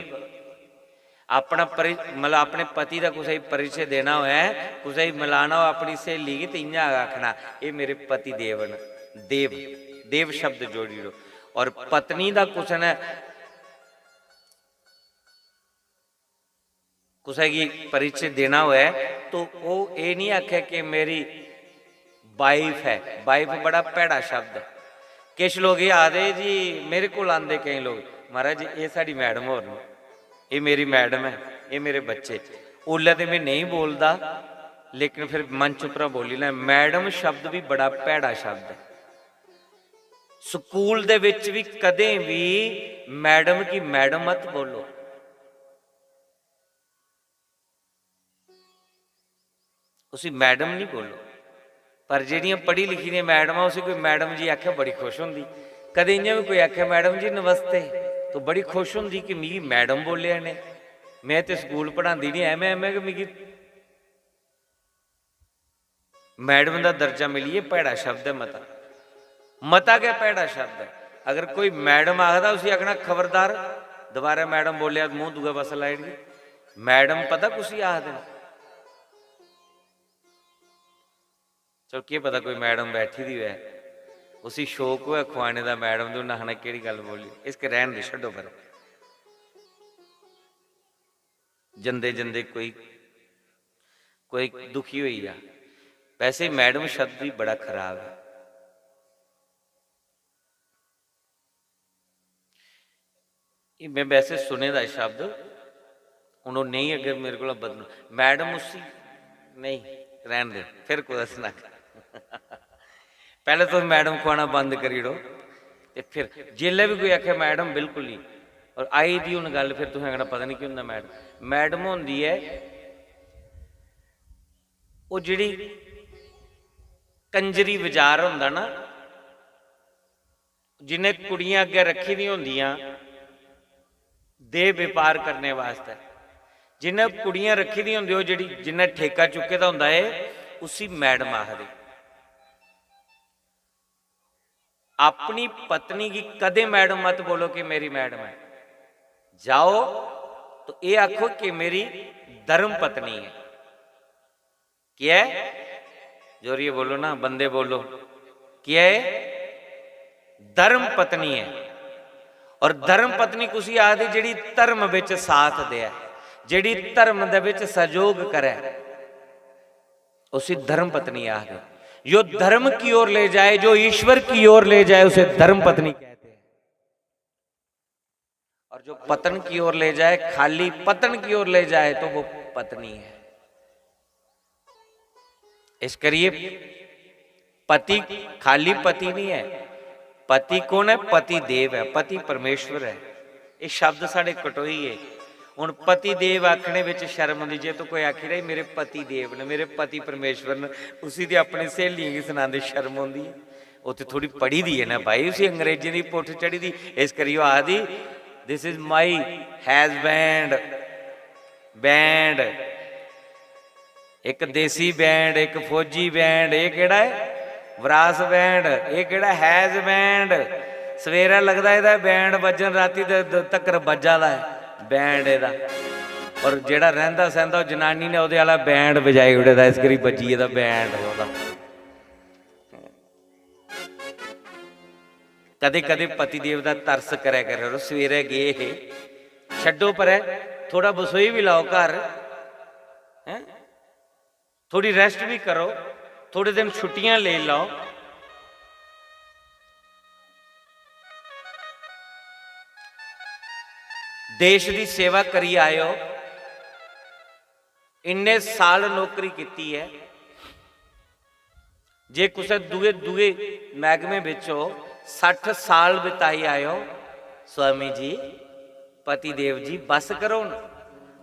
अपना परि-, मतलब, अपने पति दा कुसै गी परिचय देना होऐ, कुसै गी मलाना होऐ अपनी स्हेली गी, ते इ'यां गै आखना, "एह् मेरे पति देव न।" देव, देव शब्द जोड़ी ओड़ो। और पत्नी दा कुसै ने कुसै गी परिचय देना होऐ, तो ओह् एह् निं आखै कि मेरी वाइफ ऐ। वाइफ बड़ा भैड़ा शब्द ऐ। किश लोक एह् आखदे जी, मेरे कोल आंदे केईं लोक, "महाराज जी, एह् साढ़ी मैडम होर न, एह् मेरी मैडम ऐ, एह् मेरे बच्चे।" ओल्लै ते में नेईं बोलदा, लेकिन फिर मंच उप्परा बोली लैं। मैडम शब्द बी बड़ा भैड़ा शब्द ऐ। स्कूल दे बिच बी कदें बी मैडम गी मैडम मत बोलो। उसी मैडम निं बोलो। पर जेह्ड़ियां पढ़ी लिखी दियां मैडमां, उसी कोई मैडम जी आखै, बड़ी खुश होंदी। कदें इ'यां बी कोई आखै, "मैडम जी नमस्ते," तो बड़ी खुश होंदी कि मिगी मैडम बोल्लेआ इ'नें। में ते स्कूल पढ़ांदी निं, ऐमें, ऐमें गै मिगी मैडम दा दर्जा मिलियै भैड़ा शब्द ऐ मता, मता गै भैड़ा शब्द ऐ। अगर कोई मैडम आखदा, उसी आखना, "खबरदार, दोबारा मैडम बोल्लेआ, मूंह दूए पासै लाई ओड़गी।" मैडम पता कुसी आखदे न? चलो, केह् पता कोई मैडम बैठी दी होऐ, उसी शौक होऐ खुआने दा मैडम दी, उन्नै आखना, "केह्ड़ी गल्ल बोली?" इस के रैह्न दे, छड्डो परें। जंदे जंदे कोई, कोई दुखी होई जा। वैसे मैडम शब्द बी बड़ा खराब ऐ। एह् में वैसे सुने दा शब्द, हून ओह् नेईं अगर मेरे कोला बदलू, मैडम उसी नेईं, रैह्न दे, फिर कुतै सनागा। पैह्लें तुस मैडम खुआना बंद करी ओड़ो, ते फिर जिसलै बी कोई आखै, "मैडम बिल्कुल निं," और आई दी हून गल्ल, फिर तुसें आखना, "पता निं केह् होंदा मैडम।" मैडम होंदी ऐ ओह् जेह्ड़ी कंजरी बजार होंदा ना, जि'नें कुड़ियां अग्गें रक्खी दियां होंदियां देह् बपार करने वास्तै, जि'नें कुड़ियां रक्खी दियां होंदियां, ओह् जेह्ड़ी, जि'नें ठेका चुक्के दा होंदा ऐ, उसी मैडम आखदे। अपनी पत्नी गी कदें मैडम मत बोलो कि मेरी मैडम है। जाओ तो ये आखो कि मेरी धर्म पत्नी है। क्या है? जोरिए बोलो ना, बंदे बोलो। क्या है? धर्म पत्नी है। और धर्म पत्नी कुसी आखदे, जेड़ी धर्म विच साथ दे, जेड़ी धर्म दे विच सहयोग करे, उसी धर्म पत्नी आखदे। जो धर्म की ओर ले जाए, जो ईश्वर की ओर ले जाए, उसे धर्म पत्नी कहते हैं। और जो पतन की ओर ले जाए, खाली पतन की ओर ले जाए, तो वो पत्नी है। इस करिए पति खाली पति नहीं है। पति कौन है? पति देव है, पति परमेश्वर है। ये शब्द साढ़े कटोई है। हुण पति देव आखने विच शर्म आंदी। जे तो कोई आखी रहा, "मेरे पति देव ने, मेरे पति परमेश्वर ने", उसी ते अपनी सहेलियें गी सनांदे शर्म आंदी है। उत्थे थोड़ी पढ़ी दी है ना भाई, उसी अंग्रेजी दी पुट्ठ चढ़ी दी, इस करियै आखदी, "This is my husband, band, एक देसी बैंड, एक फौजी बैंड, ये केड़ा है? ब्रास बैंड, ये केड़ा हैज बैंड?" सवेरै लगदा एह्दा बैंड बज्जन, राती दे द-, तक्कर बज्जा दा है बैंड एह्दा। और जेह्ड़ा रैंह्दा सैंह्दा ओह् जनानी ने ओह्दे आह्ला बैंड बजाई ओड़े दा, इस करी बज्जी गेदा बैंड ओह्दा। कदें कदें पतिदेव दा तरस करै करो। सवेरै गे हे, छड्डो परै, थोड़ा बसोई बी लैओ घर, हैं? थोड़ी रेस्ट भी करो, थोड़े दिन छुट्टियां ले लैओ। देश दी सेवा करी आए ओ, इन्ने साल नौकरी कीती ऐ, जे कुसै दुए दुए मैह्कमे बिच ओ, सट्ठ साल बिताई आए ओ, स्वामी जी, पति देव जी, बस करो हुन।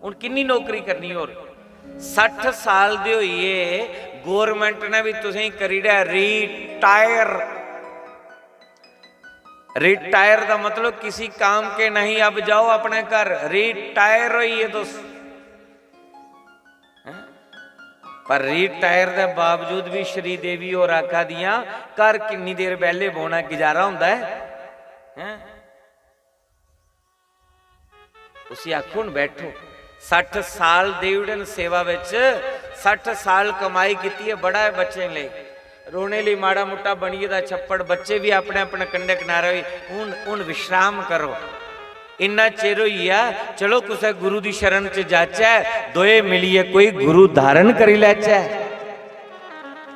हुन किन्नी नौकरी करनी होर? सट्ठ साल दे होइयै गौरमेंट ने भी तुसेंगी करी ओड़ेआ रिटायर। रिटायर दा मतलब किसी काम के नहीं, अब जाओ अपने घर, रिटायर होइए तुस। हैं? पर रिटायर दे बावजूद भी श्रीदेवी होर आखा दियां, "घर किन्नी देर बेह्ले बौह्ना, गुजारा होंदा ऐ?" हैं? उसी आखो न, बैठो। सट्ठ साल देई ओड़े न सेवा बिच, सट्ठ साल कमाई कीती ऐ, बड़ा ऐ बच्चें लेई। रोने लेई माड़ा मुट्टा बनी गेदा छप्पड़, बच्चे बी अपने अपने कंढे कनारे होई, "हुन, हुन विश्राम करो।" इन्ना चिर होई गेआ, चलो कुसै गुरु दी शरण च जाचै, दोए मिलियै कोई गुरु धारण करी लैचै,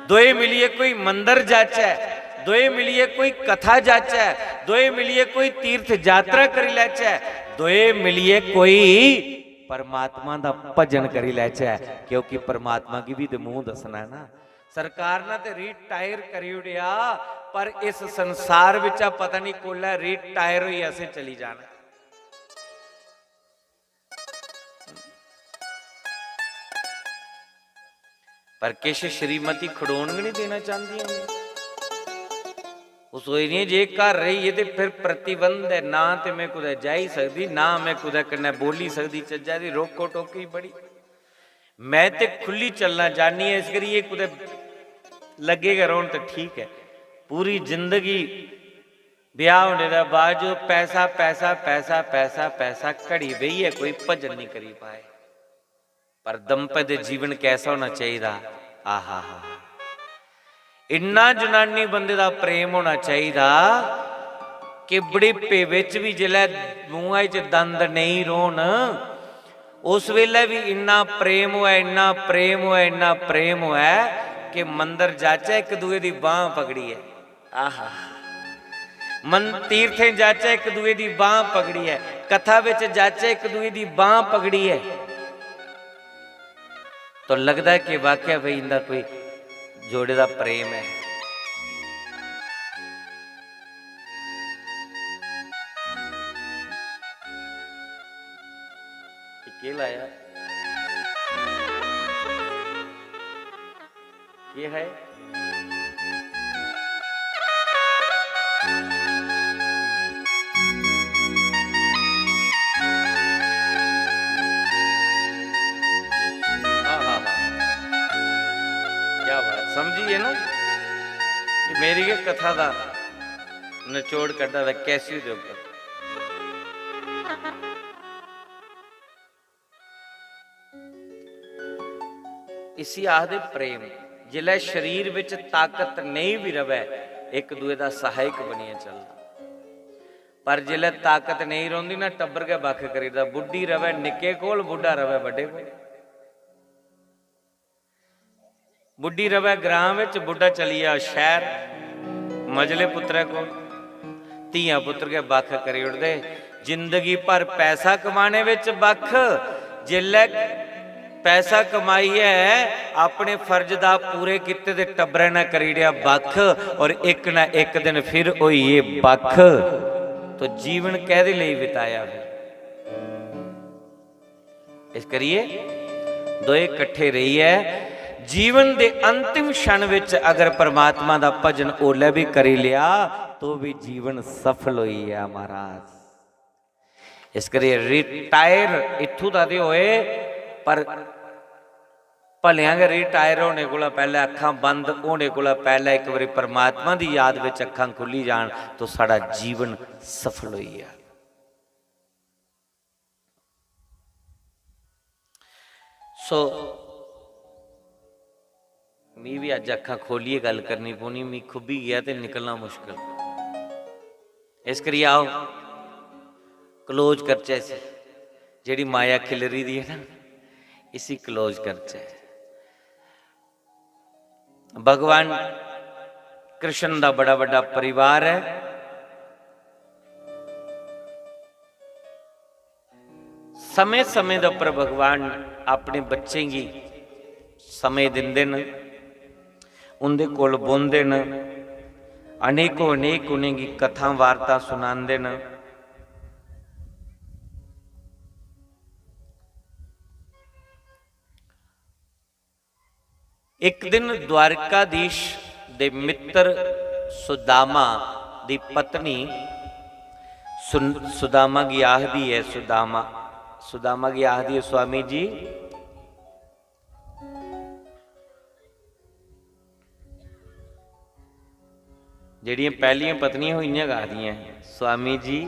दोए मिलियै कोई मंदर जाचै, दोए मिलियै कोई कथा जाचै, दोए मिलियै कोई तीर्थ यात्रा करी लैचै, दोए मिलियै कोई परमात्मा दा भजन करी लैचै, क्योंकि परमात्मा गी बी ते मूंह दस्सना ऐ ना। सरकार ने ते रिटायर करी ओड़ेआ, पर इस संसार बिच्चा पता नहीं कोल्लै रिटायर होइयै असें चली जाना। पर किश श्रीमती खड़ोन गै नहीं देना चाहदियां। ओह् सोचदियां जे घर रेहियै ते फिर प्रतिबंध ऐ, ना ते में कुतै जाई सकदी, ना में कुतै कन्नै बोली सकदी चज्जा दी, रोको टोकी बड़ी। मैं ते खु'ल्ली चलना चाह्न्नी आं, इस करियै कुतै लग्गे गै रौह्न ते ठीक ऐ। पूरी जिंदगी ब्याह होने दे बाद जो पैसा, पैसा, पैसा, पैसा, पैसा, घड़ी बेहियै कोई भजन नहीं करी पाए। पर दंपत जीवन कैसा होना चाहिदा? आहा हा। इन्ना जनानी बंदे दा प्रेम होना चाहिदा कि बुढ़ापे बिच बी जिसलै मूंहा च दंद नेईं रौह्न, उस बेल्लै बी इन्ना प्रेम होऐ, इन्ना प्रेम होऐ, इन्ना प्रेम होऐ कि मंदर जाचै इक दूए दी बांह पकड़ियै। आहा। मन तीर्थें जाचै इक दूए दी बांह पकड़ियै, कथा बिच जाचै इक दूए दी बांह पकड़ियै, तो लगदा ऐ कि वाकया भाई इंदा कोई जोड़े दा प्रेम ऐ। केह् लाया? केह् है? आहा हा। क्या बात, समझिए ना? ये मेरी गै कथा दा नचोड़ कड्ढा दा कैसी दे उप्पर। इसी आखदे प्रेम। जिसलै शरीर बिच ताकत नेईं बी रवै, इक दूए दा सहायक बनियै चलदा। पर जिसलै ताकत नेईं रौंह्दी ना, टब्बर गै बक्ख करी ओड़दा। बुड्ढी रवै निक्के कोल, बुड्ढा रवै बड्डे कोल। बुड्ढी रवै ग्रां बिच, बुड्ढा चली जा शैह्र मजले पुत्तरै कोल। धियां पुत्तर गै बक्ख करी ओड़दे। जिंदगी भर पैसा कमाने बिच बक्ख, जिसलै पैसा कमाइयै अपने फर्ज दा पूरे कीते दे टब्बरै ने करी ओड़ेआ बक्ख, और इक ना इक दिन फिर होई गे बक्ख। तो जीवन कैह्दे लेई बिताया फिर? इस करियै दोए कट्ठे रेहियै जीवन दे अंतिम क्षण विच अगर परमात्मा दा भजन ओल्लै भी करी लिया, तो भी जीवन सफल होई गेआ महाराज। इस करियै रिटायर इत्थूं दा ते होए, पर भलेआं गै रिटायर होने कोला पैह्लें, अक्खां बंद होने कोला पैह्लें इक बारी परमात्मा दी याद विच अक्खां खु'ल्ली जान, तो साढ़ा जीवन सफल होई गेआ। सो, मी बी अज्ज अक्खां खोलियै गल्ल करनी पौनी, मी खुब्बी गेआ ते निकलना मुश्कल। इस करियै आओ, क्लोज करचै इसी। जेह्ड़ी माया खिल्लरी दी ऐ ना, इसी क्लोज करचै। भगवान कृष्ण दा बड़ा बड्डा परिवार ऐ। समें-समें दे उप्पर भगवान अपने बच्चें गी समें दिंदे न, उं'दे कोल बौंह्दे न, अनेकों अनेक उ'नेंगी कथां वार्ता सुनांदे न। इक दिन द्वारकाधीश दे मित्र सुदामा दी पत्नी सुन-, सुदामा गी आखदी ऐ, सुदामा, सुदामा गी आखदी ऐ, "स्वामी जी," जेह्ड़ियां पैह्लियां पत्नियां होइयां गै आखदियां, "स्वामी जी,"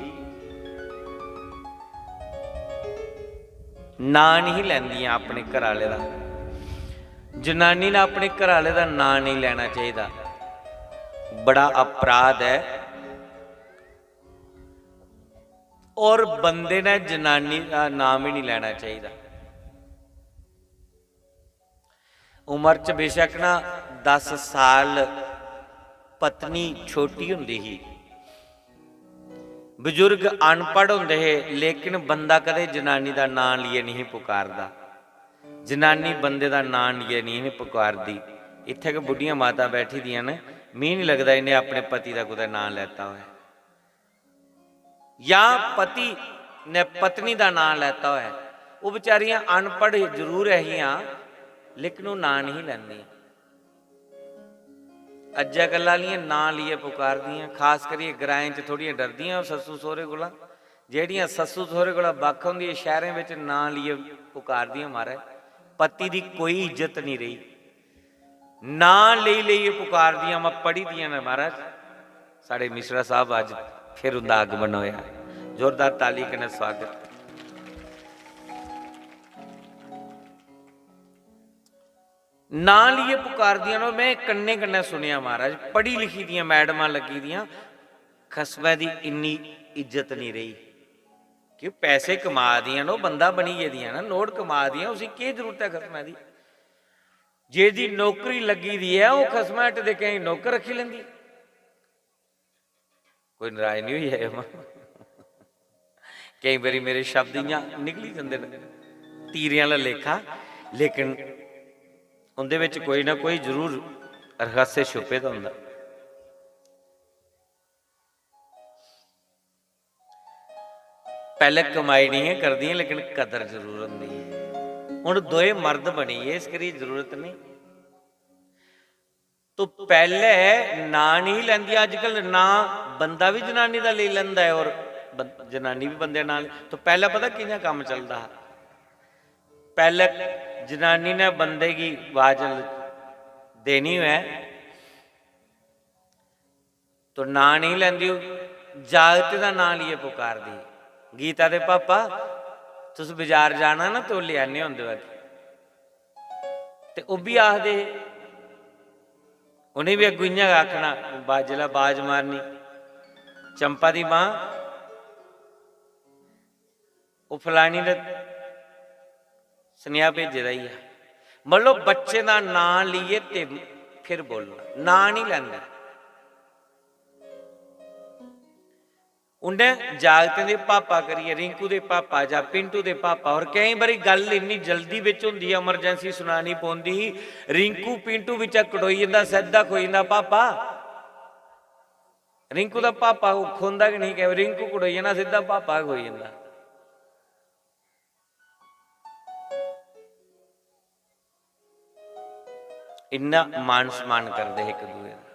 नांऽ निं लैंदियां अपने घरै आह्ले दा। जनानी ने अपने घरै आह्ले दा नांऽ नेईं लैना चाहिदा, बड़ा अपराध ऐ। और बंदे ने जनानी दा नांऽ बी निं लैना चाहिदा। उम्र च बेशक ना दस साल पत्नी छोटी होंदी ही, बजुर्ग अनपढ़ होंदे हे, लेकिन बंदा कदें जनानी दा नांऽ लेइयै नेईं पुकारदा, जनानी बंदे दा नांऽ लेइयै नेईं पुकारदी। इत्थै गै बुड्ढियां माता बैठी दियां न, मी निं लगदा इ'नें अपने पति दा कुतै नांऽ लैता होऐ। जां पति ने पत्नी दा नांऽ लैता होऐ, ओह् बेचारियां अनपढ़ जरूर ऐ हियां, लेकिन ओह् नांऽ नेईं लैंदियां। अज्जै कल्लै आह्लियां नांऽ लेइयै पुकारदियां, खास करियै ग्राएं च थोह्ड़ियां डरदियां ओह् सस्सू सौह्रे कोला। जेह्ड़ियां सस्सू सौह्रे कोला बक्ख होंदियां, शैह्रें बिच नांऽ लेइयै पुकारदियां, "महाराज, पति दी कोई इज्जत निं रेही।" नांऽ लेई लेइयै पुकारदियां, में पढ़ी दियां न महाराज। साढ़े मिश्रा साहब अज्ज फिर उं'दा आगमन होया, जोरदार ताली कन्नै स्वागत। नांऽ लेइयै पुकारदियां न, में कन्नै कन्नै सुनेआ महाराज, पढ़ी लिखी दियां मैडमां लग्गी दियां, "खसमै दी इन्नी इज्जत निं रेही।" क्यों, पैसे कमा दियां न, ओह् बंदा बनी गेदियां न, नोट कमा दियां, उसी केह् जरूरत ऐ खसमै दी? जेह्दी नौकरी लग्गी दी ऐ, ओह् खसमै हट दे केईं नौकर रक्खी लैंदी। कोई नराज निं होई जाएओ, मां। केईं बारी मेरे शब्द इ'यां निकली जंदे न, तीरें आह्ला लेखा, लेकिन उं'दे बिच कोई ना कोई जरूर रहस्य छुपे दा होंदा। पैह्लें कमाई निं ही करदियां, लेकिन कदर जरूर होंदी ही। हुन दोए मर्द बनी गे, इस करियै जरूरत निं। तो पैह्लें नांऽ निं लैंदियां, अजकल नांऽ बंदा बी जनानी दा लेई लैंदा ऐ और बं-, जनानी बी बंदे दा नांऽ। तो पैह्लें पता कि'यां कम्म चलदा हा? पैह्लें जनानी ने बंदे गी आवाज ल-, देनी होऐ, तो नांऽ नहीं लैंदी, ओह् जागत दा नांऽ लेइयै पुकारदी। गीता दे पापा, तुस बाजार जाना ना, तौले आने होंदे अग्गें। ते ओह् बी आखदे हे, उ'नें बी अग्गों इ'यां गै आखना, बा-, जिसलै बाज मारनी, "चंपा दी मां, ओह् फलानी ने सनेहा भेजे दा ही ऐ।" मतलब, बच्चे दा नांऽ लेइयै ते फिर बोलना, नांऽ नहीं लैंदे। उ'नें जागतें दे पापा करियै, रिंकू दे पापा जां पिंटू दे पापा, और केईं बारी गल्ल इन्नी जल्दी बिच होंदी ऐ, emergency सुनानी पौंदी ही, रिंकू पिंटू बिच्चा कटोई जंदा, सिद्धा खोई जंदा, "पापा।" रिंकू दा पापा खोंदा गै नहीं, केईं बारी रिंकू कटोई जाना, सिद्धा पापा गै खोई जंदा। इन्ना मान सम्मान करदे हे इक दूए दा।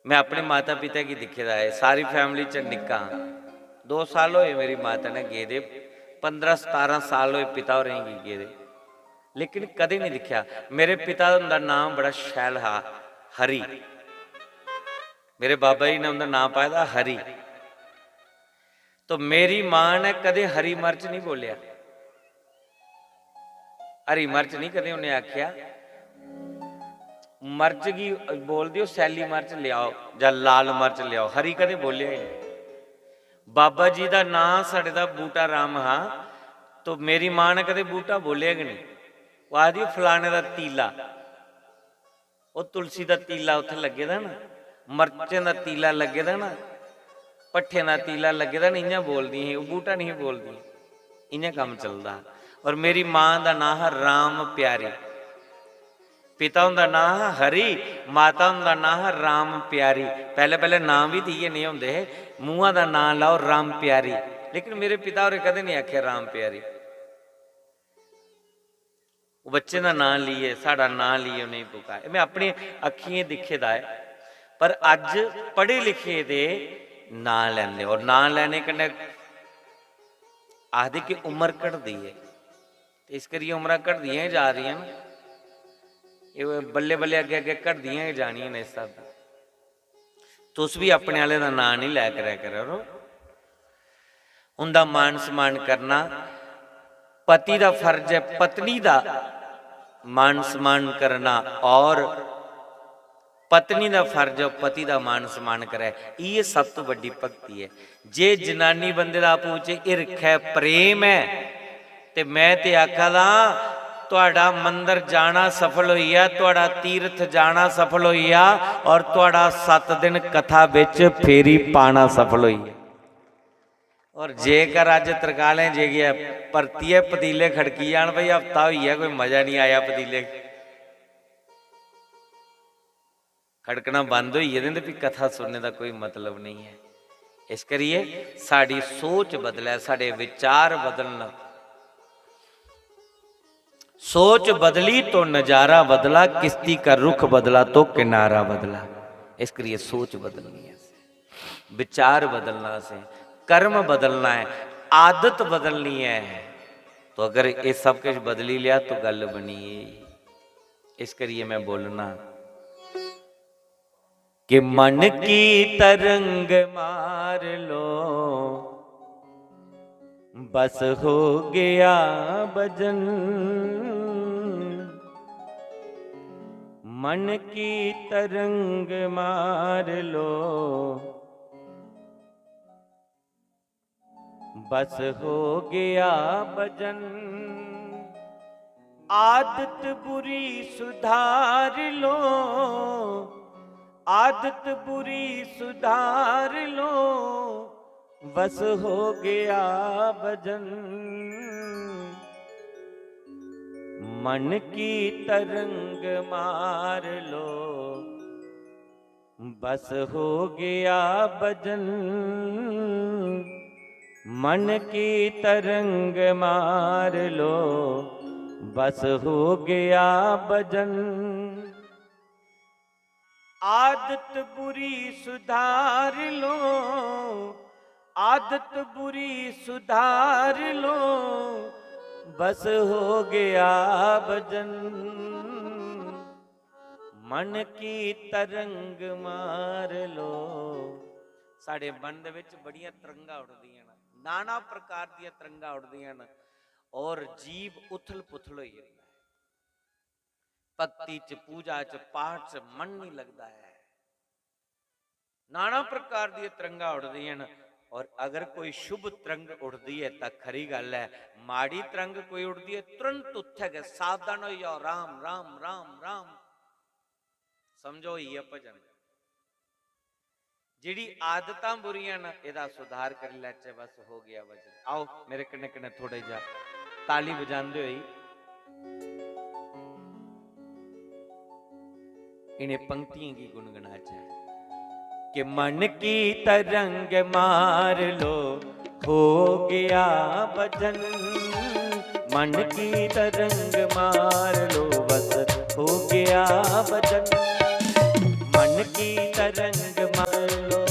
मैं अपने माता पिता गी दिक्खे दा ऐ, सारी family च निक्का हां। दो साल होए मेरी माता ने गेदे, पंदरां सतारां साल होए पिता होरें गी गेदे, लेकिन कदें नहीं दिक्खेआ। मेरे पिता हुंदा नाम बड़ा शैल हा, हरि। मेरे बाबा जी ने उं'दा नांऽ पाए दा हरि। तो मेरी मां ने कदें हरी मर्च नहीं बोलेआ, हरी मर्च नहीं कदें उन्हें आखेआ। मर्च गी बोलदे ओ, सैल्ली मर्च लेआओ जां लाल मर्च लेआओ, हरी कदें बोलेआ ही नहीं। बाबा जी दा नांऽ साढ़े दा बूटा राम हा, तो मेरी मां ने कदें बूटा बोलेआ गै नहीं। ओह् आखदी, "ओह् फलाने दा तीला।" ओह् तुलसी दा तीला उत्थै लग्गे दा ना, मर्चें दा तीला लग्गे दा ना, भट्ठें दा तीला लग्गे दा ना, इ'यां बोलदी ही, ओह् बूटा नहीं बोलदी, इ'यां कम्म चलदा हा। और मेरी मां दा नांऽ हा राम प्यारी, पिता हुंदा नांऽ हा हरि, माता हुंदा नांऽ हा राम प्यारी। पैह्ले पैह्ले नांऽ बी ते इ'यै नेह् होंदे हे, मूंहा दा नांऽ लैओ राम प्यारी, लेकिन मेरे पिता होरें कदें नहीं आखेआ राम प्यारी। ओह् बच्चें दा नांऽ लेइयै, साढ़ा नांऽ लेइयै उ'नेंगी पुकारे। में अपनी अक्खियें दिक्खे दा ऐ, पर अज्ज पढ़े लिखे दे नांऽ लैंदे, और नांऽ लैने कन्नै आखदे कि उम्र घटदी ऐ, ते इस करियै उम्रां घटदियां गै जा दियां न। एह् बल्लें बल्लें अग्गें अग्गें घटदियां गै जानियां न इस स्हाबै। तुस बी अपने आह्ले दा नांऽ निं लै करै करो। उं'दा मान सम्मान करना पति दा फर्ज ऐ, पत्नी दा मान सम्मान करना, और पत्नी दा फर्ज ऐ पति दा मान सम्मान करै। इ'यै सब तो बड्डी भक्ति ऐ। जे जनानी बंदे दा आपूं बिच्च हिरख ऐ, प्रेम ऐ, ते मैं ते आखा दा, तुहाडा मंदर जाना सफल होई गेआ, तुहाडा तीर्थ जाना सफल होई गेआ, और तुहाडा सत्त दिन कथा बिच फेरी पाना सफल होई गेआ। और जेकर अज्ज तरकालें जाइयै परतियै पतीले खड़की जान, भाई, हफ्ता होई गेआ, कोई मजा नहीं आया पतीले खड़कना बंद होई गेदे न, ते फ्ही कथा सुनने दा कोई मतलब नेईं ऐ। इस करियै साढ़ी सोच बदलै, साढ़े विचार बदलन। सोच बदली तो नजारा बदला, किश्ती का रुख बदला तो किनारा बदला। इस करियै सोच बदलनी ऐ, विचार बदलना असें, कर्म बदलना ऐ, आदत बदलनी ऐ। तो अगर ये सब कुछ बदली लिया तो गल बनी। इस करियै मैं बोलना कि मन की तरंग मार लो, बस हो गया भजन। मन की तरंग मार लो, बस हो गया भजन। आदत बुरी सुधार लो, आदत बुरी सुधार लो, बस हो गया भजन। मन की तरंग मार लो, बस हो गया भजन। मन की तरंग मार लो, बस हो गया भजन। आदत बुरी सुधार लो, आदत बुरी सुधार लो, बस हो गया भजन। मन की तरंग मार लो। साढ़े मन दे विच बड़ियां तरंगां उड़दियां न, नाना प्रकार दियां तरंगां उड़दियां न, और जीव उथल पुथल होई जंदा है। भक्ति च, पूजा च, पाठ च मन नहीं लगदा है। नाना प्रकार दी तरंगां उड़दियां न, और अगर कोई शुभ तरंग उड़दी है तां खरी गल्ल है, माड़ी तरंग कोई उड़दी है, तुरंत उत्थै गै सावधान होई जाओ, राम राम राम राम। समझो, होई गेआ भजन। जेह्ड़ी आदतां बुरियां न, एह्दा सुधार करी लैचै, बस हो गया भजन। आओ मेरे कन्नै कन्नै थोड़ा जा ताली बजांदे होई इ'नें पंक्तियें गी गुनगुनाचै कि मन की तरंग मार लो, हो गया भजन। मन की तरंग मार लो, बस हो गया भजन। मन की तरंग मार लो।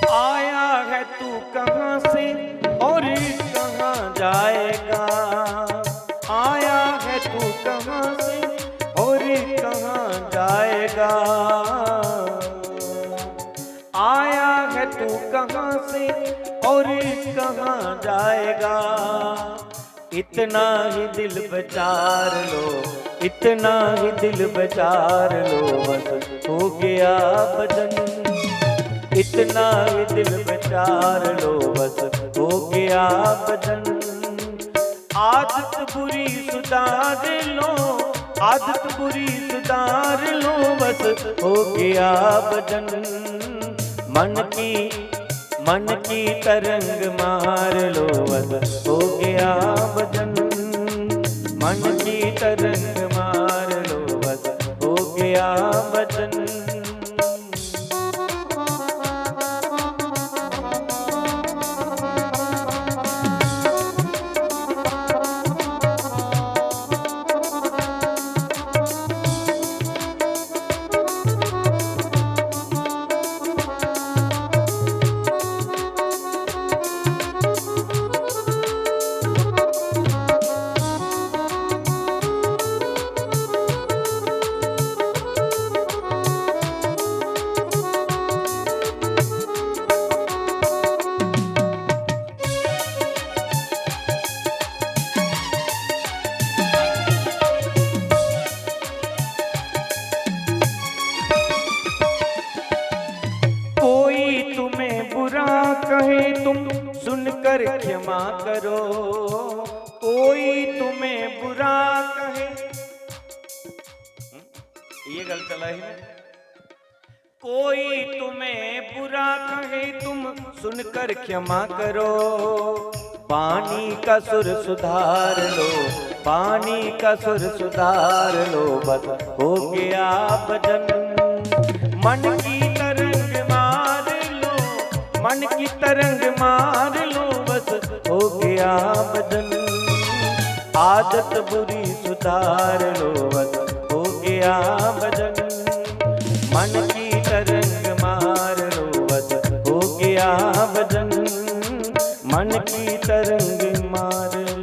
आया है तू कहाँ से और कहाँ जाएगा? आया है तू कहाँ से और कहाँ जाएगा? आया है तू कहाँ से और कहाँ जाएगा? इतना ही दिल विचार लो, इतना ही दिल विचार लो, बस हो गया भजन। इतना ही दिल विचार लो, बस हो गया भजन। आदत बुरी सुधार लो, आदत बुरी सुधार लो, बस हो गया भजन। मन की, मन की तरंग मार लो, बस हो गया भजन। मन की तरंग मार लो, बस हो गया भजन। कोई तुम्हें बुरा कहे, तुम सुनकर क्षमा करो। कोई तुम्हें बुरा कहे, हम्म, ये गल चला ही नहीं। कोई तुम्हें बुरा कहे, तुम सुनकर क्षमा करो। पानी का सुर सुधार लो, पानी का सुर सुधार लो, बस हो गया भजन। मन की तरंग मार लो, मन की तरंग मार लो, बस हो गया भजन। आदत बुरी सुधार लो, बस हो गया भजन। मन की तरंग मार लो, बस हो गया भजन। मन की तरंग मार लो।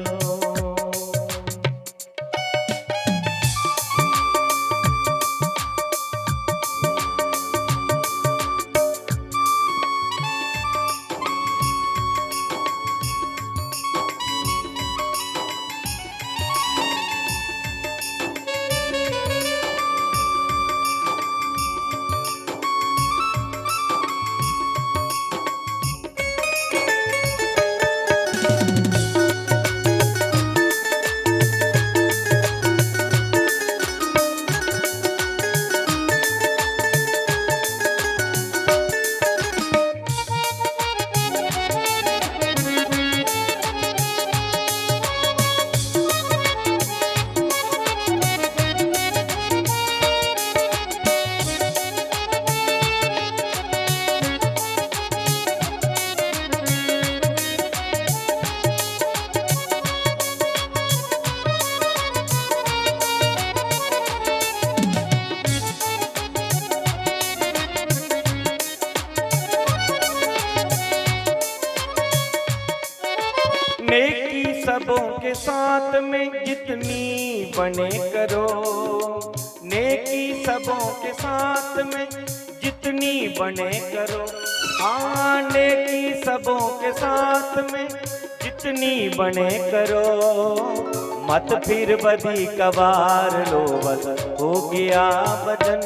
सबों के साथ में जितनी बने करो, नेकी सबों के साथ में जितनी बने करो। हाँ, नेकी सबों के साथ में जितनी बने करो, मत फिर बदी कबार लो, बस हो गया भजन।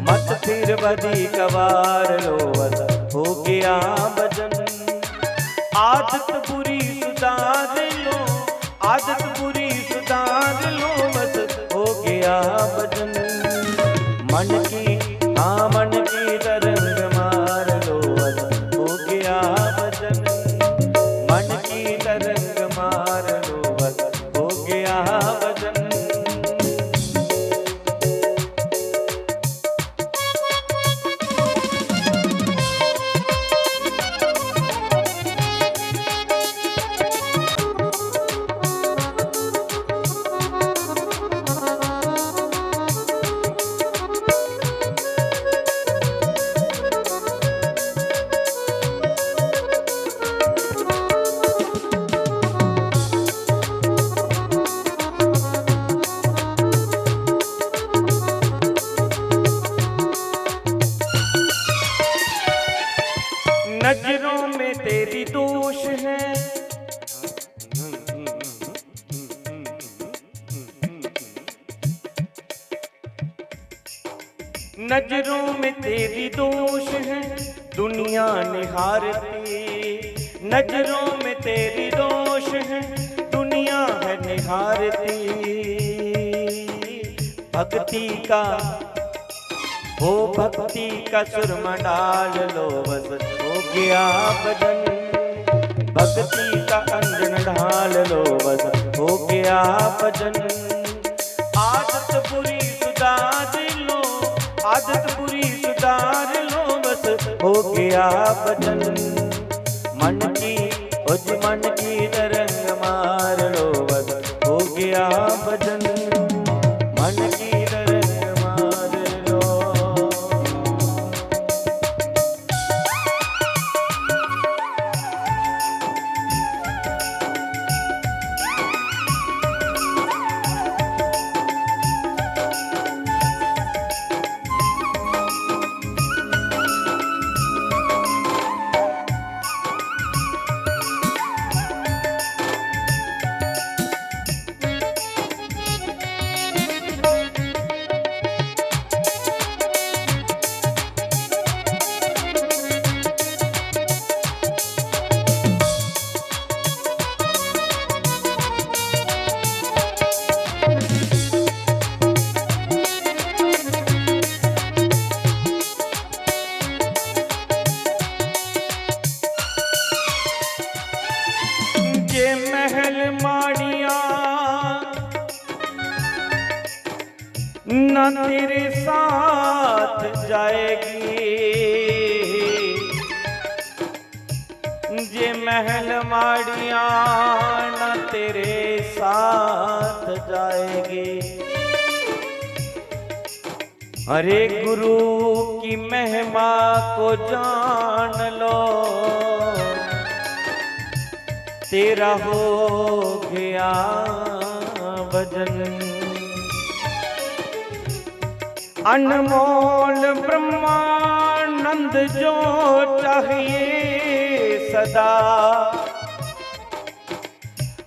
मत फिर बदी कबार लो, बस हो गया भजन। आदत बुरी सुधार लो, आदत बुरी सुधार लो, बस हो गया भजन। मन की, हाँ, मन की तरंग मार लो, बस हो गया भजन। मन की तरंग मार लो, बस हो गया भजन। नजरों में तेरी दोष है। नजरों में तेरी दोष है दुनिया निहारती, नजरों में तेरी दोष है दुनिया है निहारती। भक्ति का, हो भक्ति का सुरमा डाल लो, बस हो गया भजन। भक्ति का अंजन ढाल लो, बस हो गया भजन। आदत बुरी सुधार लो, आदत बुरी सुधार लो, बस हो गया भजन। मन की, उज मन की तरंग मार लो, बस हो गया भजन। मन की तरंग मार लो। जे महल माड़िया ना तेरे साथ जाएगी, जे महल माड़िया ना तेरे साथ जाएगी। अरे गुरु की महिमा को जान लो, तेरा हो गया भजन। अनमोल ब्रह्मानंद जो चाहिए सदा,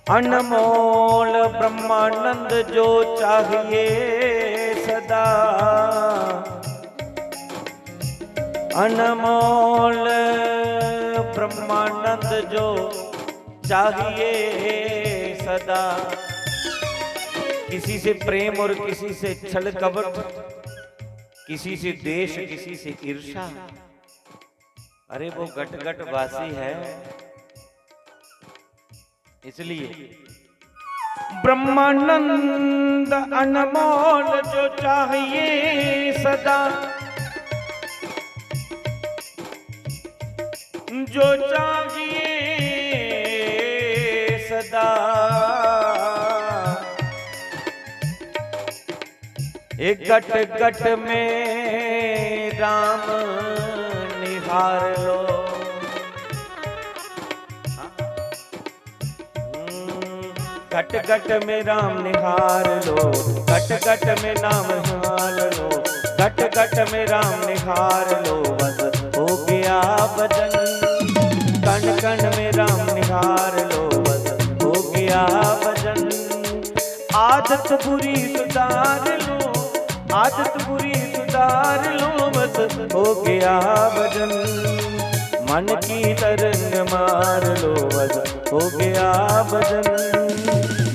अनमोल ब्रह्मानंद जो चाहिए सदा, अनमोल ब्रह्मानंद जो चाहिए सदा। किसी से प्रेम और किसी से छल कपट, किसी से द्वेष, किसी से ईर्ष्या, अरे वो गट गट वासी है, इसलिए ब्रह्मानंद अनमोल जो चाहिए सदा, जो चाहिए सदा। एक गट गट में राम निहार लो। घट घट में राम निहार लो, घट घट में राम निहार लो, घट घट में राम निहार लो, बस हो गया भजन। कण कण में राम निहार लो, बस हो गया भजन। आदत बुरी सुधार लो, आदत बुरी सुधार लो, बस हो गया भजन। मन की तरंग मार लो, बस हो गया भजन।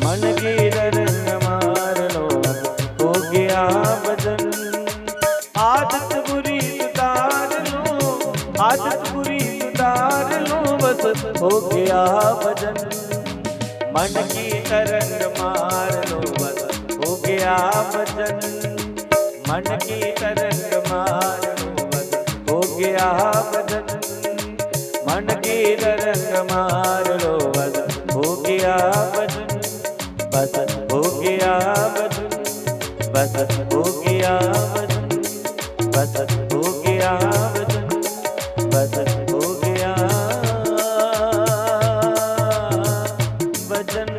मन की तरंग मार लो, बस हो गया भजन। आदत बुरी सुधार लो, आदत बुरी सुधार लो, बस हो गया भजन। मन की तरंग मार लो, बस हो गया भजन। मन की तरंग मार लो, बस हो गया भजन। मन की तरंग मार लो, बस हो गया भजन। बस हो गया भजन। बस हो गया भजन। बस हो गया भजन। बस हो गया भजन।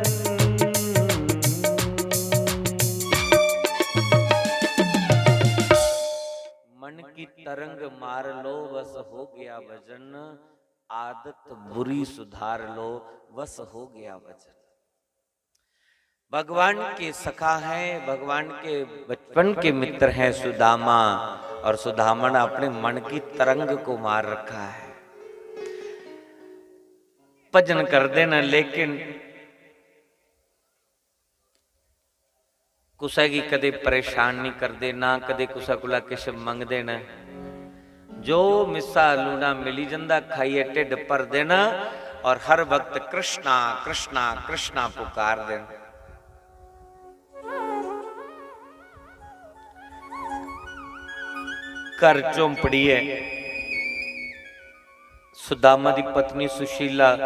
मन की तरंग मार लो, बस हो गया भजन। आदत बुरी सुधार लो, बस हो गया भजन। भगवान के सखा हैं, भगवान के बचपन के मित्र हैं सुदामा, और सुदामा ने अपने मन की तरंग को मार रखा है। भजन करदे न, लेकिन कुसै गी कदे परेशान नहीं करदे, ना कदे कुसै कोला किश मंगदे न। जो मिस्सा लूना मिली जंदा, खाइयै ढिड्ड भरदे न और हर वक्त कृष्णा, कृष्णा, कृष्णा पुकारदे न। घर झोंपड़ी ऐ। सुदामा दी पत्नी सुशीला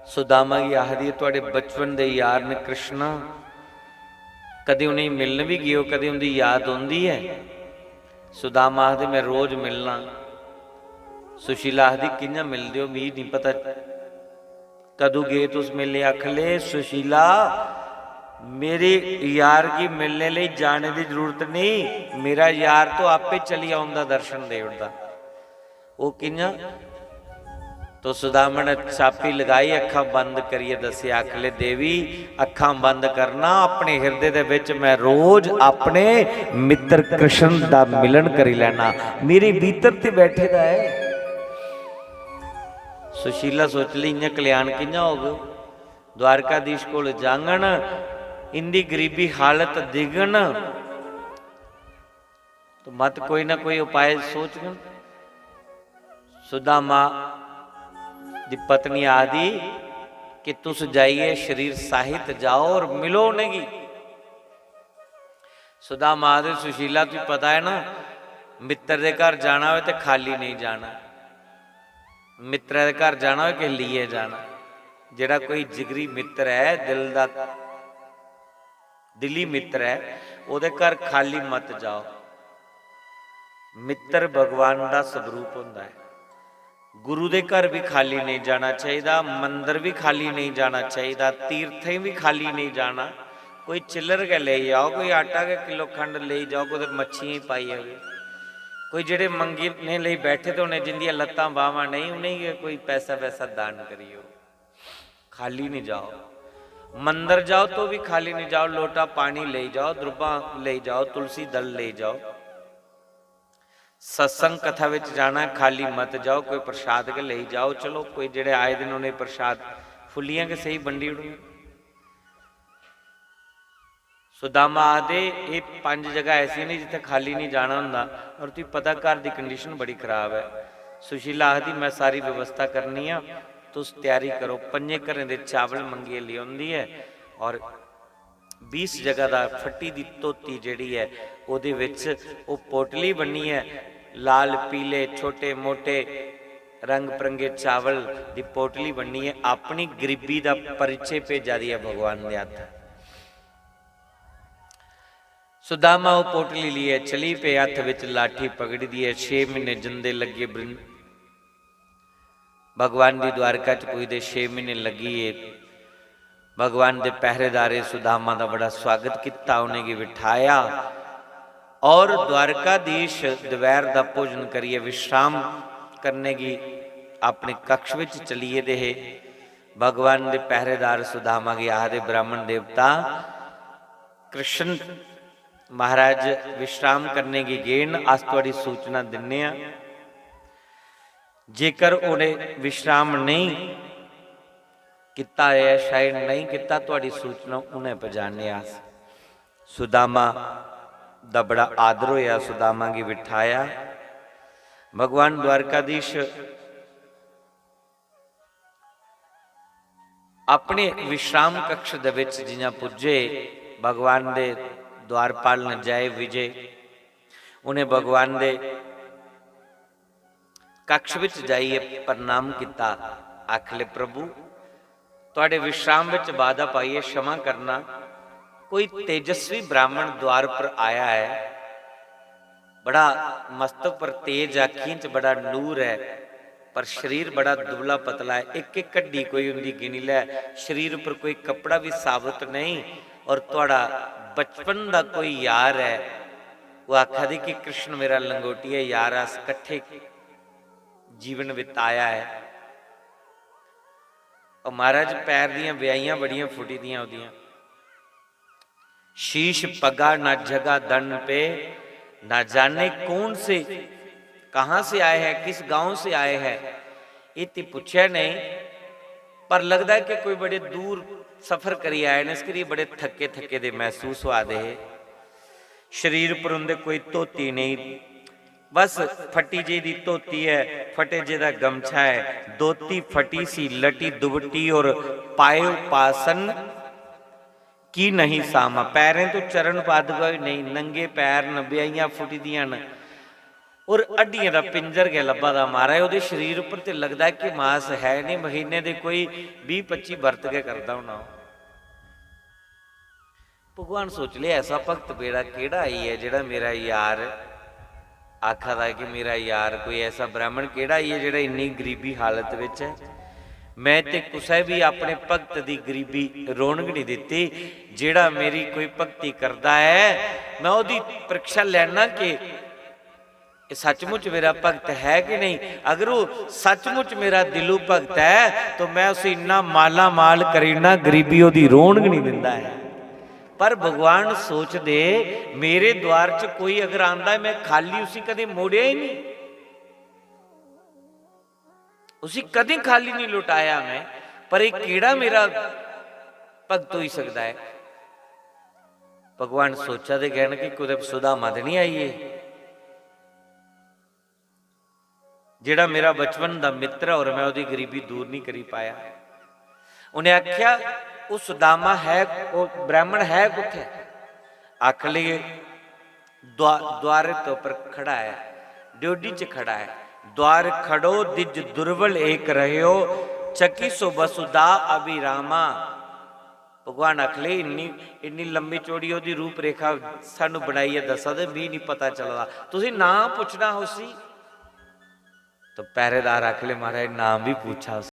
सुदामा गी आखदी ऐ, "थुआढ़े बचपन दे यार न कृष्णा, कदें उ'नेंगी मिलन बी गेओ, कदें उं'दी याद औंदी ऐ?" सुदामा आखदे, "में रोज मिलना।" सुशीला आखदी, "कि'यां मिलदे ओ, मिगी निं पता।" "कदूं गे तुस मिलने?" आखन लगे, "सुशीला, मेरे यार गी मिलने लेई जाने दी जरूरत नेईं, मेरा यार तो आपे चली औंदा, दर्शन देई ओड़दा।" "ओह् कि'यां?" तो सुदामा ने चापी लगाई, अक्खां बंद करियै दस्सेआ, आखन लगे, "देवी, अक्खां बंद करना, अपने हिरदे दे बिच में रोज अपने मित्र कृष्ण दा मिलन करी लैना, मेरे भीतर ते बैठे दा ऐ।" सुशीला सोचदी, "इ'यां कल्याण कि'यां होग? द्वारकाधीश कोल जाङन, इं'दी गरीबी हालत दिखङन, तो मत कोई ना कोई उपाय सोचङन।" सुदामा दी पत्नी आखदी कि तुस जाइयै शरीर साहित जाओ और मिलो उ'नेंगी। सुदामा आखदे, "सुशीला, तुगी पता ऐ ना, मित्तर दे घर जाना होऐ ते खाल्ली नेईं जाना। मित्तरै दे घर जाना होऐ, किश लेइयै जाना। जेह्ड़ा कोई जिगरी मित्तर ऐ, दिल दा दिली मित्तर ऐ, ओह्दे घर खाल्ली मत जाओ।" मित्तर भगवान दा स्वरूप होंदा ऐ। गुरु दे घर बी खाल्ली नेईं जाना चाहिदा, मंदर बी खाल्ली नेईं जाना चाहिदा, तीर्थें बी खाल्ली नेईं जाना। कोई चिल्लर गै लेई जाओ, कोई आटा गै किलो खंड लेई जाओ, कुतै मच्छियें गी पाई आओ। कोई जेह्ड़े मंगने लेई बैठे दे होने, जिंदियां लत्तां बाह्मां नेईं, उ'नेंगी गै कोई पैसा वैसा दान करी ओड़ो। खाल्ली निं जाओ। मंदर जाओ तो बी खाल्ली निं जाओ, लोटा पानी लेई जाओ, द्रुब्बां लेई जाओ, तुलसी दल लेई जाओ। सत्संग कथा बिच जाना ऐ, खाल्ली मत जाओ, कोई प्रसाद गै लेई जाओ। चलो, कोई जेह्ड़े आए दे न, उ'नेंगी प्रसाद फुल्लियां गै सेही बंडी ओड़ो। सुदामा आखदे, "एह् पंज जगह ऐसियां न जित्थै खाल्ली निं जाना होंदा, और तुगी पता घर दी condition बड़ी खराब ऐ।" सुशीला आखदी, "में सारी व्यवस्था करनी आं, तुस त्यारी करो।" पंजें घरें दे चावल मंगियै लेई औंदी ऐ और बीस जगह दा फट्टी दी धोती जेह्ड़ी ऐ, ओह्दे बिच ओह् पोटली बन्नियै लाल पीले छोटे मोटे रंग बरंगे चावल दी पोटली बन्नियै अपनी गरीबी दा परिचे भेजा दी ऐ भगवान दे हत्थ। सुदामा ओह् पोटली लेइयै चली पे, हत्थ बिच लाठी पकड़ी दी ऐ। छे म्हीने जंदे लग्गे बृंद-, भगवान दी द्वारका च पुजदे छे म्हीने लग्गी गे। भगवान दे पहरेदारे सुदामा दा बड़ा स्वागत किता, उ'नेंगी बिठाया और द्वारकाधीश दपैह्र दा भोजन करियै विश्राम करने गी अपने कक्ष विच चली गेदे हे। भगवान दे पहरेदार सुदामा गी आखदे, "ब्राह्मण देवता, कृष्ण महाराज विश्राम करने गी गे न, अस थुआढ़ी सूचना दिन्ने आं। जेकर उ'नें विश्राम नेईं कीता ऐ, शयन नेईं कीता, थुआढ़ी सूचना उ'नें पजाने अस।" सुदामा दा बड़ा आदर होया, सुदामा गी बिठाया। भगवान द्वारकाधीश अपने विश्राम कक्ष दे विच जियां पुज्जे, भगवान दे द्वारपाल न जय विजय, उ'नें भगवान दे कक्ष विच जाइयै प्रणाम किता। आखले, "प्रभु, तुहाडे विश्राम विच बाधा पाइयै क्षमा करना, कोई तेजस्वी ब्राह्मण द्वार पर आया है, बड़ा मस्तक पर तेज, अखियें च बड़ा नूर है, पर शरीर बड़ा दुबला पतला है, इक इक हड्डी कोई उंदी गिनी लै, शरीर पर कोई कपड़ा भी साबत नहीं, और तुहाडा बचपन दा कोई यार है, वो आखा दे कि कृष्ण मेरा लंगोटिया यार, अस कट्ठे जीवन बिताया है।" और महाराज, पैर दियां ब्याइयां बड़ियां फुटी दियां ओदियां। "शीश पगा ना जगह दन पे, ना जाने कौन से, कहाँ से आए हैं, किस गांव से आए हैं।" इति पुछया नहीं, पर लगदा है कि कोई बड़े दूर सफर करी आए न, इस करियै बड़े थके थके दे महसूस होआ दे हे। शरीर पर उंदे कोई धोती नहीं, बस फटी जेही दी धोती ऐ, फटे जेदा गमछा ऐ, धोती फटी सी, लटी दुबटी और पाए उपासन की नहीं सामा, पैरें तो चरण पादुका भी नहीं, नंगे पैर न, ब्याइयां फुटी दियां न, और हड्डियें दा पिंजर गै लब्भा दा। महाराज, ओह्दे शरीर उप्पर ते लगदा ऐ कि मास है नहीं, महीने दे कोई बीह् पच्ची बर्त गै करदा होना। भगवान सोच ले, ऐसा भक्त बेड़ा केड़ा आई है जेड़ा मेरा यार आखा दा है कि मेरा यार, कोई ऐसा ब्राह्मण केड़ा आई है जेड़ा इन्नी गरीबी हालत विच है। मैं ते कुसै भी अपने भक्त दी गरीबी रोन गै नहीं दित्ती। जेड़ा मेरी कोई भक्ति करदा है, मैं ओदी परीक्षा लैना कि एह् सचमुच मेरा भक्त है कि नहीं? अगर ओह् सचमुच मेरा दिलू भक्त है, तो मैं उसी इन्ना माला माल करी ओड़ना, गरीबी ओह्दी रोन गै नहीं दिंदा है। पर भगवान सोचदे, मेरे द्वार च कोई अगर आंदा है, मैं खाली उसी कदें मोड़ेआ ही नहीं, उसी कदें खाली नहीं लौटाया मैं। पर एह् केड़ा मेरा भक्त होई सकदा है? भगवान सोचा दे गए न कि कुतै सुदामा ते नहीं आई गे, जेड़ा मेरा बचपन दा मित्र है और मैं ओदी गरीबी दूर नहीं करी पाया। उन्हें आख्या, "ओह् सुदामा है, ओह् ब्राह्मण है कुत्थै?" आखन लगे, "द्वा-, द्वार तो पर खड़ा है, ड्योढ़ी च खड़ा है।" "द्वार खड़ो दिज दुर्बल एक रह्यो, चकी सो वसुधा अभिरामा।" भगवान आखले, "इन्नी, इन्नी लंबी चौड़ी ओह्दी रूपरेखा सानू बनाइयै दस्सा दे, मी निं पता चलदा। तुसें नांऽ पुच्छना हा उसी?" तो पहरेदार आखले, "महाराज, नाम भी पूछा उसका।"